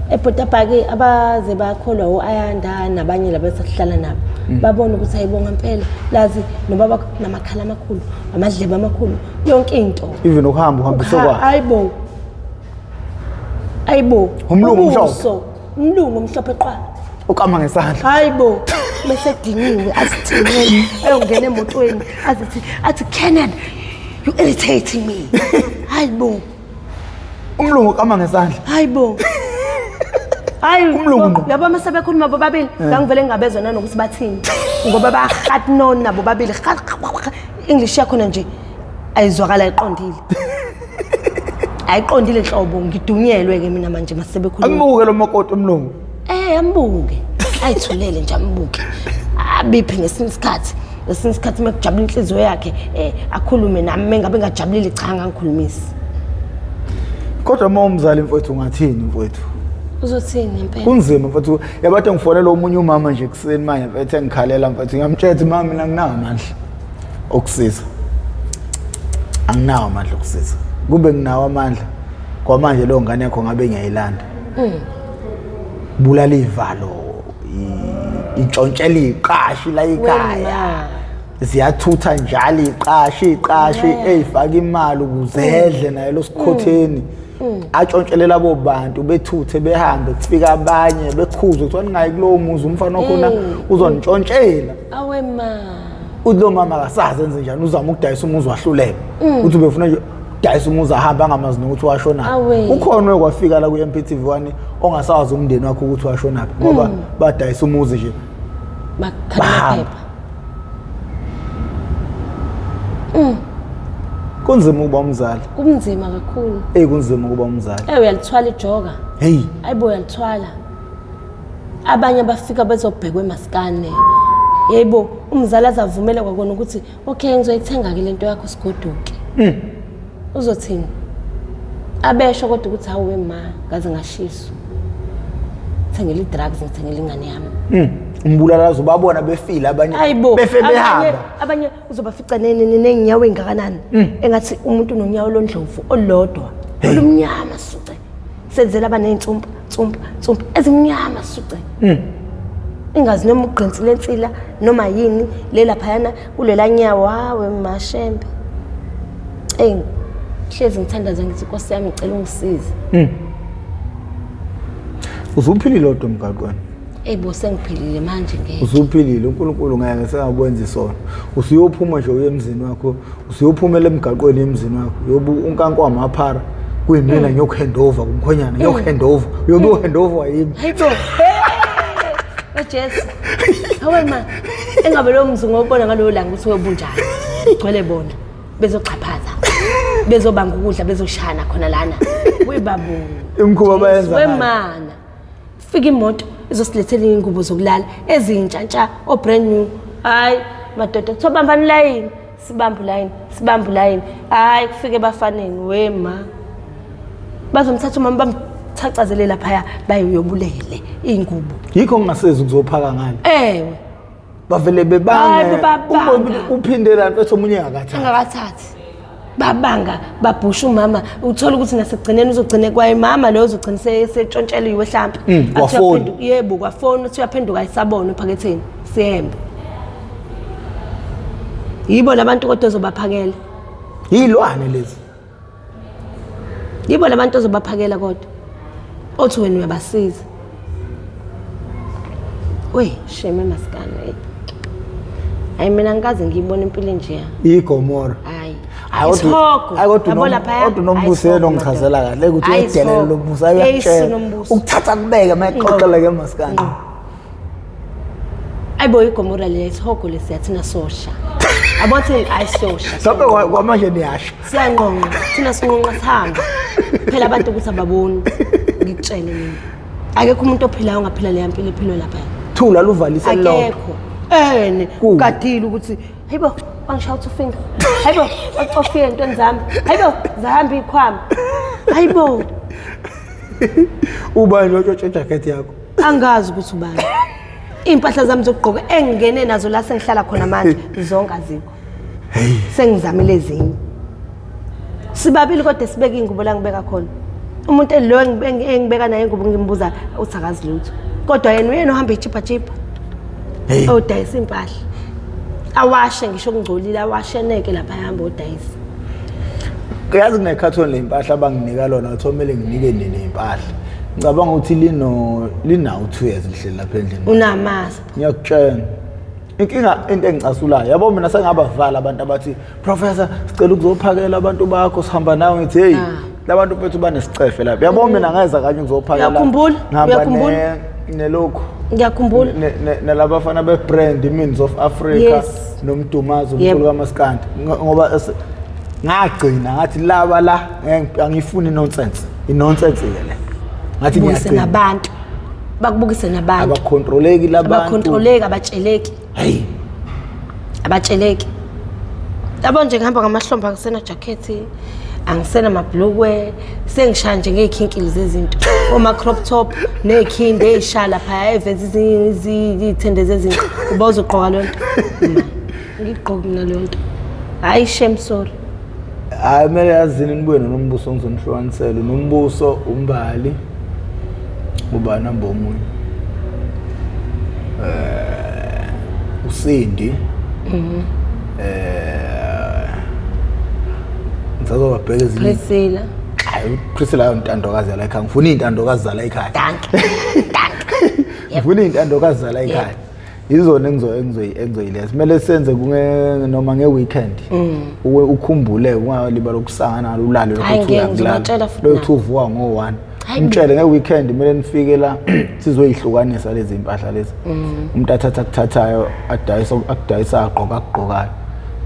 eBhotabhaki abaze bakholwa u-Ayanda nabanye laba esasihlala nabo, babona ukuthi ayibonga impela lazi nobaba namakhala amakhulu, amadlebe amakhulu, yonke into. Even ukuhamba uhambise kwakhe. Hayibo. Hayibo. Umlungu omhlophe. Umlungu omhlophe qwa. Ukama ngesandla. Hayibo. Bese ediniwe azithini ayongena emotweni azithi athi Kenneth, you irritating me. Hayibo. Umlungu ukama ngesandla. Hayibo. Hayi umlungu. Yabo mase bekhuluma bobabili, ngangivele ngingabezwa nanokuthi bathini. Ngoba bahatnon nabo bobabili. English yakhona nje ayizwakala ayiqondile. Ayiqondile nhlobo, ngidunyelwe ke mina manje mase bekhuluma. Ambuke lo makoti umlungu. Ambuke. Ayithulele nje ambuke. Abiphe ngesinye isikhathi. Ngesinye isikhathi makujabula inhliziyo yakhe, akhulume nami mengabe ngajabulile cha ngangikhulumisi. Kodwa uma umzali mfowethu ungathini mfowethu? Uzothini impela? Kunzima mfowethu. Yabantu ngifonela omunye umama nje kuseni manje mfethu engikhalela mfethu ngiyamtshela ukuthi mama mina nginawo amandla okusiza. Anginawo amandla okusiza. Kube nginawo amandla kwamanje lo ngane yakho ngabe ngiyayilanda. Bulala ivalo, intshontshela iqashi la ekhaya. Ziyathutha njalo iqashi eyifaka imali ukuzedle naye lo sikhotheni. Atshontshele labo bantu bethuthe behambe kufika abanye bekhuzwe kuthiwa ningayi kulowo muzi umfana wakhona uzonitshontshela. Awe ma. Uthi lo mama akasazi enze njani, uzama ukudayisa umuzi wahluleka. Uthi ubefuna nje dayisa umuzi ahamba angamazi nokuthi washonaphi. Awe. Ukhona okwafika la ku-MPTV 1 ongasawazi umndeni wakhe ukuthi washonaphi ngoba badayisa umuzi nje. Bakhala Bahamba. amaphepha. Kunzima ukuba umzali. Kunzima kakhulu. Eyi, kunzima ukuba umzali. Uyalithwala ijoka. Hey. Ayibo, uyalithwala. Abanye bafika bezobhekwa emasikane. Yebo, umzali azavumele kwakona ukuthi okay, ngizoyithenga-ke lento yakho sigoduke. Uzothini? Abesho kodwa ukuthi hawu ma, ngaze ngashiswa. Ngithengele i-drugs, ngithengele ingane yami. Umbulalazo babona befile abanye. Hayibo, befe abanye behamba. Abanye uzobafica nenyawo engakanani, engathi umuntu unonyawo londlovu olulodwa olumnyama suce, senzela abaney'nsumpa nsumpa nsumpa ezimnyama suce, ingazi noma ugqinsile ensila noma yini le laphayana kulela nyawo. Hawe mashembe, eyi, hlezi ngithandaza ngithi, Nkosi yami, ngicela ungisize. Usuphilile odwa emgaqweni? Eyi bo, sengiphilile manje, ngeke. Usuphilile, uNkulunkulu ngeke sengakwenza isono. Usuyophuma nje uye emzini wakho, usuyophumela emgaqweni emzini wakho, uyobu unkanko wamaphara kuyimina, ngiyokuhandover kumkhwenyana, ngiyokuhandover, uyobe uhandover yimi. Hayibo. Jesu. Hawe ma. Engabe lo mzungu obona ngaloyo langa ukuthi uyobunjani. Gcwele bona. Bezoxhaphaza. Bezobanga ukudla, bezoshana khona lana. Webabu. Imikhuba bayenza ngani? Wemana. Fika imoto izosilethela ingubo zokulala ezintsha ntsha, o brand new. Hayi madoda, kuthiwa bambani layini. Sibambe layini, sibambe layini. Hayi, kufike ebafaneni wema. Bazomthatha umama bamthacazele laphaya, bayiyobulele iy'ngubo. Yikho ngingasezi ukuzophaka ngani. Ewe. Bavele bebange. Hayi, babanga. Umbone uphinde la mfethu omunye engakathathi. Angakathathi, babanga, babhusha umama. Uthola ukuthi nasekugcineni uzogcine kwaye mama loyo uzogcina setshontsheliwe hlampe. Athi Kwafoni. Yebo, kwafoni, uthi uyaphenduka ayisabona ephaketheni siyembe. Yibo labantu kodwa ozobaphakela. Yilwane lezi. Yibo labantu ozobaphakela kodwa othi wena uyabasiza. We shame masikane, hey. Hayi, mina ngikaze ngiyibona impilo enjeya. Igomora. Hayi. Hayi, Isihogo. hayi, kodwa Yabo laphaya, kodwa uNombuso hayi, yena ongichazela kahle ukuthi Hayi, uyadelela isihogo. lo mbuso. Hayi, Yeyi, uyakutshela. Nombuso. Ukuthatha kubeke uma exoxela ke masikandi. Ayibo, igomora leya, isihogo lesiya, thina sosha. Abothi hayi, sosha. Mhlawumbe kwamanje niyasho. Siyanqonqa thina, sinqonqa sihambe phela. Abantu ukuthi ababoni, ngikutshele mina, akekho umuntu ophilayo ongaphila leya mpilo ephilwe lapha. Thula luvalise lodwa. Akekho ene. Kubi. Ugadile ukuthi hayibo, wangishaya uthi ufinga, hayibo, wacofile ey'ntweni zami, hayibo, zahamba iy'khwama, hayibo. Ubani otshontshe ijakhethi yakho? Angazi ukuthi ubani. Iy'mpahla zami zokugqoka engingene nazo la sengihlala khona manje zonke azikho, sengizamile ezinye. Sibabili kodwa sibeke iy'ngubo la ngibeka khona. Umuntu lo engibeka naye ingubo, ngimbuza uthi akazi lutho, kodwa yena uyena ohamba echipha chipha Hey. odayisa iy'mpahla, awashe ngisho kungcolile, awashe neke lapha, ahamba odayisa. Yazi kunekhathoni ley'mpahla abanginika lona, kuthiwa kumele nginike nina iy'mpahla. Ngicabanga ukuthi lino linawo 2 years lihleli lapha endlini. Unamazi. Ngiyakutshela, inkinga into engicasulayo, yabo, mina sengabavala abantu abathi, "Professor, sicela ukuzophakela abantu bakho, sihamba nawe." Ngithi, "Hey, labantu bethu banesicefe lapha." Yabo, mina ngeza kanye ukuzophakela. Uyakhumbula? Ngihamba Uyakhumbula? nelokhu Ngiyakhumbula. nalabafana be-brand Means of Africa. Yes. Nomdumazi Yebo. umkhulu kamaskandi. Ngoba ngagcina ngathi laba la angifuni nonsense, i-nonsense ke le. Ngathi Bukise ngiyagcina. nabantu, bakubukise nabantu. Abakhontroleki labantu. Abakhontroleki, abatsheleki. Hey. Abatsheleki. Yabo nje, ngihamba ngamahlombe, angisena jakhethi, angisena mabhlukwe, sengishaya nje ngey'khinkili zezinto, oma-crop top ney'khindi ey'shaya laphaya eveza iy'thende zezinto. Uba uzogqoka leyo nto? Ma, ngigqoki mina leyo nto, hhayi, shame, sorry. Hayi, kumele yazini nibuye noNombuso, ngizonihlukanisela uNombuso, uMbali, ubani namba omunye, uSindi. Ngisazobabheka ezinye. Priscilla. Hayi, uPriscilla ayo ntandokazi yala ekhaya. Ngifuna iy'ntandokazi zala ekhaya. Danke, danke. Ngifuna iy'ntandokazi zala ekhaya. Izona engizoyiletha. Kumele senze kunge noma nge-weekend. Uwe ukhumbule ungalibala ukusangana ulale lokho Hhayi, uthi ngeke, uyakulala. ngizobatshela futhi Lo nabo. uthi uvuka ngo-1. Hhayi, Umtshele nge-weekend kumele nifike la sizoyihlukanisa lezi impahla lezi. Umuntu athatha akuthathayo adayisa akudayisa agqoka akugqokayo.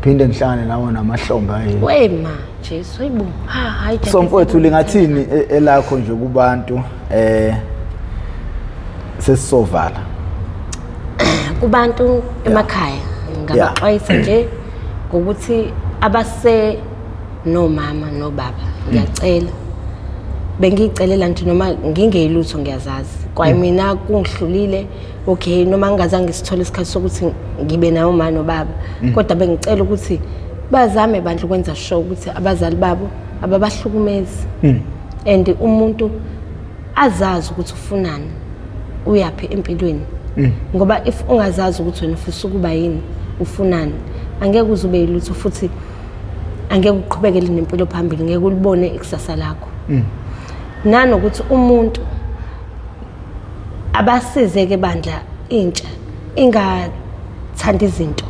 Phinde ngihlangane nawo namahlombe ayi. We ma Jesu, hayibo. Ha hayi. So mfowethu lingathini elakho nje kubantu sesisovala? Kubantu emakhaya ngingabaxwayisa nje ngokuthi abase nomama nobaba, ngiyacela, bengiyicelela nje noma ngingeyilutho, ngiyazazi kwaye mina kungihlulile, okay, noma ngingazange ngisithole isikhathi sokuthi ngibe nawo uma nobaba, kodwa bengicela ukuthi bazame bandla ukwenza sure ukuthi abazali babo ababahlukumezi, and umuntu azazi ukuthi ufunani, uyaphi empilweni, ngoba if ungazazi ukuthi wena ufisa ukuba yini, ufunani, angeke uze ube yilutho, futhi angeke uqhubekele nempilo phambili, ngeke ulibone ikusasa lakho. Nanokuthi umuntu abasizeke bandla, intsha ingathanda izinto,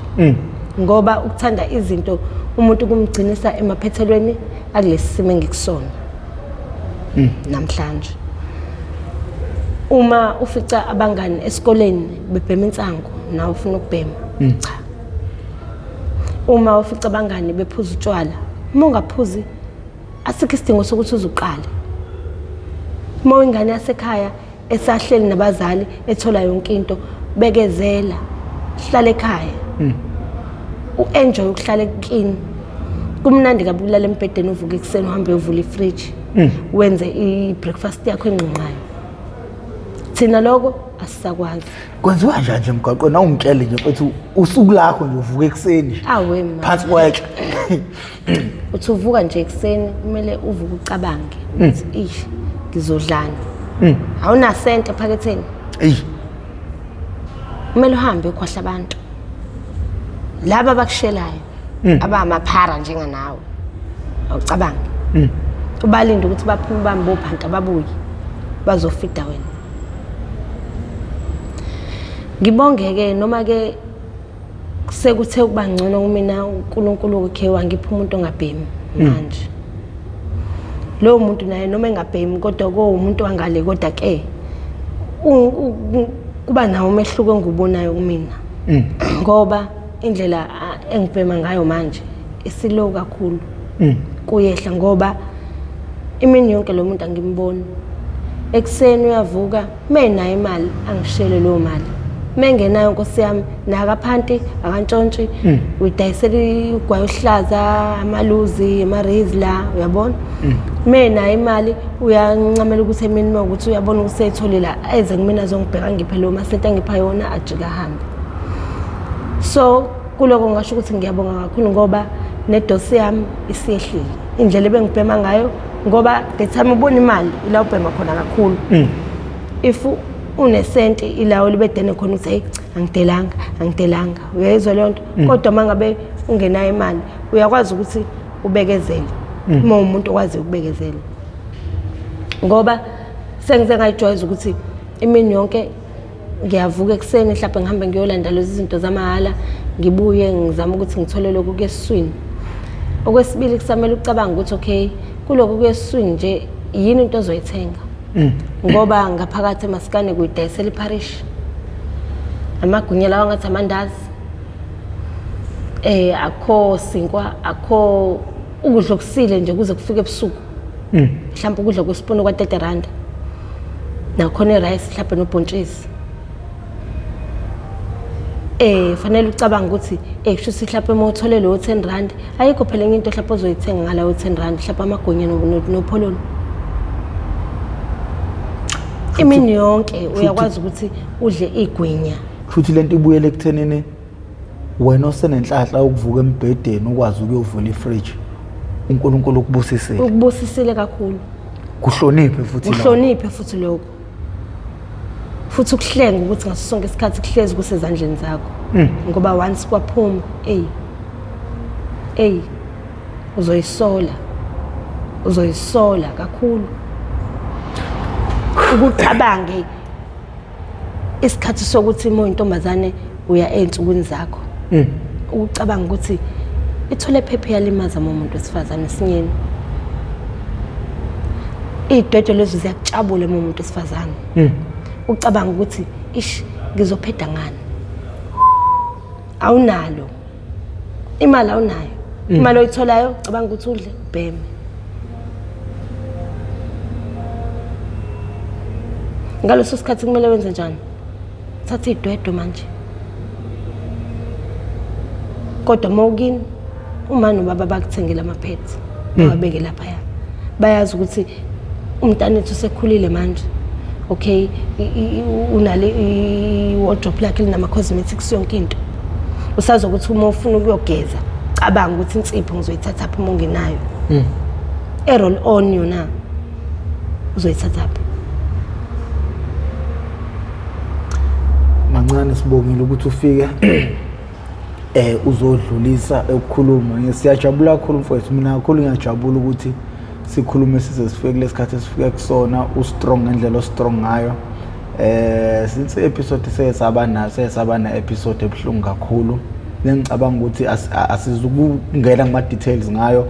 ngoba ukuthanda izinto umuntu kumgcinisa emaphethelweni akulesi simo engikusona namhlanje. Uma ufica abangani esikoleni bebhema insangu, nawe ufuna ukubhema, cha. Uma ufica abangani bephuza utshwala, uma ungaphuzi asikho isidingo sokuthi uzuqale. Uma uyingane yasekhaya esahleli nabazali, ethola yonke into, bekezela, hlala ekhaya, u-enjoy ukuhlala ekini. Kumnandi kabi ukulala embhedeni, uvuke ekuseni, uhambe uyovula ifriji, wenze i-breakfast yakho engqingqayo. Thina lokho asisakwazi. Kwenziwa kanjani nje emgwaqweni? Awungitshele nje mfethu, usuku lakho nje, uvuka ekuseni nje. Awe ma. Phansi kwetshe. Uthi uvuka nje ekuseni, kumele uvuke ucabange ukuthi ish, ngizodlani, awunasente ephaketheni. Eyi. Kumele uhambe ukhwahla abantu laba abakushelayo, abamaphara njenganawe, awucabange, ubalinde ukuthi baphume, bambe ophanta, babuye bazofida wena. Ngibonge-ke noma-ke sekuthe ukuba ngcono kumina, uNkulunkulu ukhe wangipha umuntu ongabhemi manje. Lowo muntu naye noma engabhemi kodwa kowumuntu wangale, kodwa ke kuba nawo umehluko engiwubonayo kumina, ngoba indlela engibhema ngayo manje isilo kakhulu, kuyehla, ngoba imini yonke lo muntu angimboni. Ekuseni uyavuka, menayo imali angishele leyo mali, mengenayo, nkosi yami, nakaphanti akantshontshi, uyidayisela ugwayi ohlaza, amaluzi, ama-Rizla, uyabona. Menayo imali uyancamela ukuthi emini uma ukuthi uyabona ukuthi seyitholile, eze kumina azongibheka, ngiphe leyo masenti angipha yona, ajike ahambe. So kuloko ngasho ukuthi ngiyabonga kakhulu, ngoba nedosi yami isiyehlile, indlela ebengibhema ngayo, ngoba the time ubona imali ila ubhema khona kakhulu. If unesenti ilawo libedene khona ukuthi hey, angidelanga, angidelanga, uyayizwa leyo nto. Kodwa uma ngabe ungenayo imali, uyakwazi ukuthi ubekezele, uma umuntu okwazi ukubekezela, ngoba sengize ngayijwayeza ukuthi imini yonke ngiyavuka ekuseni, mhlawumbe ngihambe ngiyolanda lezi zinto zamahhala, ngibuye ngizame ukuthi ngithole lokhu kuyesiswini. Okwesibili, kusamele ucabange ukuthi okay, kulokhu kuyesiswini nje yini into ozoyithenga, ngoba ngaphakathi emasikane kuyidayisela ipharishi, amagwinya lawa ngathi amandazi, akho sinkwa, akho ukudla okusile nje kuze kufike ebusuku, mhlawumbe ukudla kwesipuni kwa-30 rand, nakhona i-rice mhlawumbe nobhontshisi. Fanele ucabange ukuthi kusho ukuthi mhlawumbe uma uthole lowo 10 rand, ayikho phela enye into mhlawumbe ozoyithenga ngalawo 10 rand, mhlawumbe amagwinya nopholoni. Imini yonke uyakwazi ukuthi udle igwinya. Futhi lento ibuyele ekuthenini wena osenenhlahla ukuvuka embhedeni ukwazi ukuyovula ifridge, uNkulunkulu ukubusisile. Ukubusisile kakhulu. Kuhloniphe futhi lokho. Uhloniphe futhi lokho, futhi ukuhlenga ukuthi ngaso sonke isikhathi kuhlezi kusezandleni zakho, ngoba once kwaphuma, ey ey, uzoyisola, uzoyisola kakhulu. Ukucabange isikhathi sokuthi uma uyintombazane Uya ey'nsukwini zakho, ucabanga ukuthi ithole phepha iyalimaza uma umuntu wesifazane esinyeni. Iy'dwedwe lezo ziyakutshabula uma umuntu wesifazane. Ucabanga ukuthi ish, ngizopheda ngani? Awunalo imali, awunayo imali oyitholayo, cabanga ukuthi udle, ubheme. Ngaleso sikhathi kumele wenze njani? Thatha iy'dwedwe manje. Kodwa uma ukini, uma nobaba bakuthengela ama-pads, bawabeke laphaya, bayazi ukuthi umntanethu usekhulile manje, okay, unale i-wardrobe lakhe linama-cosmetics, yonke into. Usazokuthi uma ufuna ukuyogeza, cabanga ukuthi insipho ngizoyithathaphi uma ungenayo e-roll on yona, uzoyithathaphi? Mancane, sibongile ukuthi ufike uzodlulisa ukukhuluma. Siyajabula kakhulu mfowethu, mina kakhulu ngiyajabula ukuthi sikhulume size sifike kulesikhathi esifike kusona, u-strong ngendlela o-strong ngayo. Since episode sesaba nayo, sesaba na episode ebuhlungu kakhulu, nengicabanga ukuthi asizukungena kuma details ngayo.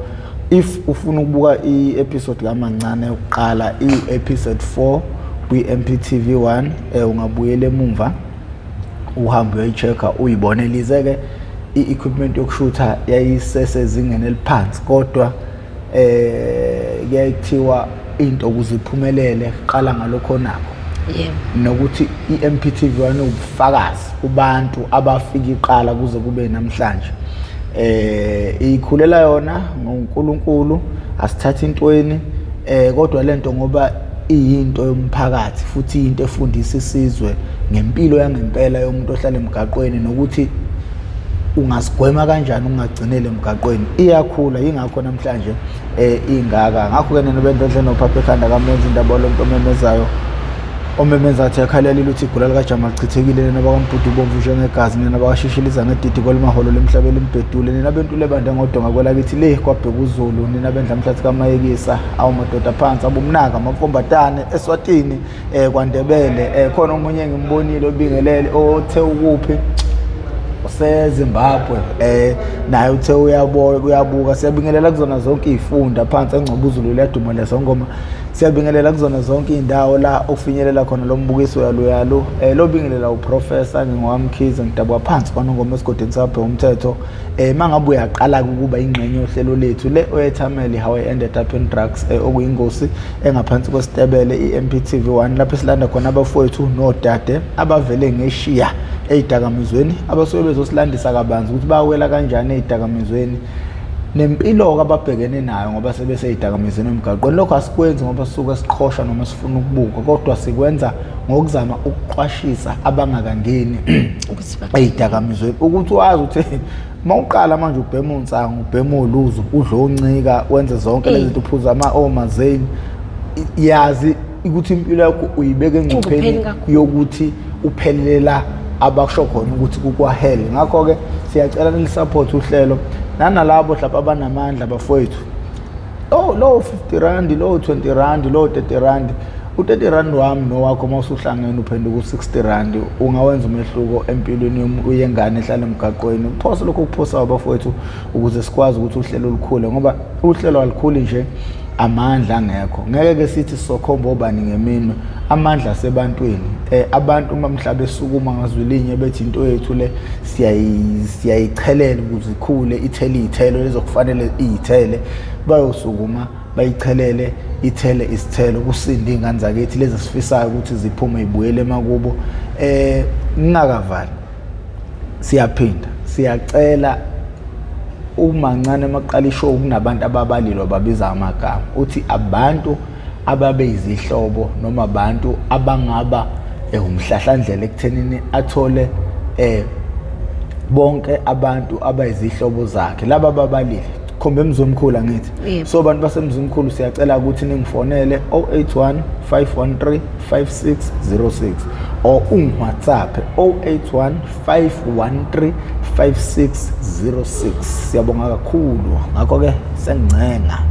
If ufuna ukubuka i-episode kaMancane yokuqala, i-episode 4 kwi-MPTV 1, ungabuyela emumva uhambe uyoyi-check-a uyibone. Lize-ke i-equipment yokushutha yayisesezingeni eliphansi, kodwa kuyaye kuthiwa into ukuze iphumelele qala ngalokho onakho. Nokuthi i-MPTV 1 ubufakazi kubantu abafika iqala kuze kube namhlanje, ikhulela yona ngoNkulunkulu, asithatha intweni, kodwa lento ngoba iyinto yomphakathi futhi into efundisa isizwe ngempilo yangempela yomuntu ohlala emgaqweni nokuthi ungasigwema kanjani ungagcinele emgaqweni, iyakhula. Yingakho namhlanje ingaka. Ngakho-ke nina bendodle nophapha ekhanda kamenza indaba lo muntu omemezayo, omemeza athi yakhalela ukuthi igula likajama lichithekile. Nina bakambhudu ubomvu njengegazi, nina bakashishiliza ngedidi kwalimaholo lemhlaba elimbhedule, nina bentule bande ngodonga kwelakithi le kwabheka uZulu, nina bendla mhlathi kamayekisa, awu madoda phansi, abomnaka amamfombatane eSwatini, kwaNdebele, khona omunye engimbonile obingelele othe ukuphi, useZimbabwe, naye uthe uyabuka uyabuka. Siyabingelela kuzona zonke iy'funda phansi eNgcobo, liyaduma lesongoma. Siyabingelela kuzona zonke iy'ndawo la okufinyelela khona lo mbukiso yaluyalu. Lo bingelela uProfessor ngingowaMkhize, ngidabuka phansi kwaNongoma esigodini sabhe umthetho. Mangabe uyaqala ukuba ingxenye yohlelo lethu le oyethameli How I Ended Up in Drugs, okuyingosi engaphansi kwesitebele i-MPTV 1, lapho esilanda khona abafowethu nodade abavele ngeshiya ey'dakamizweni, abasuke bezosilandisa kabanzi ukuthi bawela kanjani ey'dakamizweni nempilo-ke ababhekene nayo ngoba sebesey'dakamizweni emgaqweni. Lokho asikwenzi ngoba sisuke siqhosha noma sifuna ukubuka, kodwa sikwenza ngokuzama ukuqwashisa abangakangeni ey'dakamizweni ukuthi wazi ukuthi uma uqala manje ubhema unsangu, ubhema uluzu, udla oncika, wenze zonke lezi zinto, uphuza ama-omazane, yazi ukuthi impilo yakho uyibeka engcupheni yokuthi uphelela abakusho khona ukuthi kukwahele. Ngakho-ke siyacela nilisupport uhlelo, nanalabo mhlawumbe abanamandla bafowethu, oh lowo 50 rand, lowo 20 rand, lowo 30 rand, u-30 rand wami nowakho uma usuhlangene uphenduka u-60 rand, ungawenza umehluko empilweni yengane ehlala emgaqweni. Uphose lokho okuphosayo bafowethu ukuze sikwazi ukuthi uhlelo lukhule, ngoba uhlelo alukhuli nje amandla angekho. Ngeke ke sithi sizokhomba obani ngeminwe, amandla asebantwini. Abantu uma mhla besukuma ngazwilinye bethi into yethu le siyayichelela ukuze ikhule, ithele iy'thelo lezokufanele iy'thele, bayosukuma bayichelele ithele isithelo, kusinde iy'ngane zakithi lezi sifisayo ukuthi ziphume y'buyele emakubo. Ngingakavali, siyaphinda siyacela uMancane maqala ishow kunabantu ababalilwa babiza amagama, uthi abantu ababeyizihlobo noma abantu abangaba umhlahlandlela ekuthenini athole bonke abantu abayizihlobo zakhe laba ababalile, khomba eMzimkhulu angithi. So abantu baseMzimkhulu siyacela ukuthi ningifonele 081 513 5606 or ungi-WhatsApp 081 513 5606. Siyabonga kakhulu. Ngakho-ke sengincenga.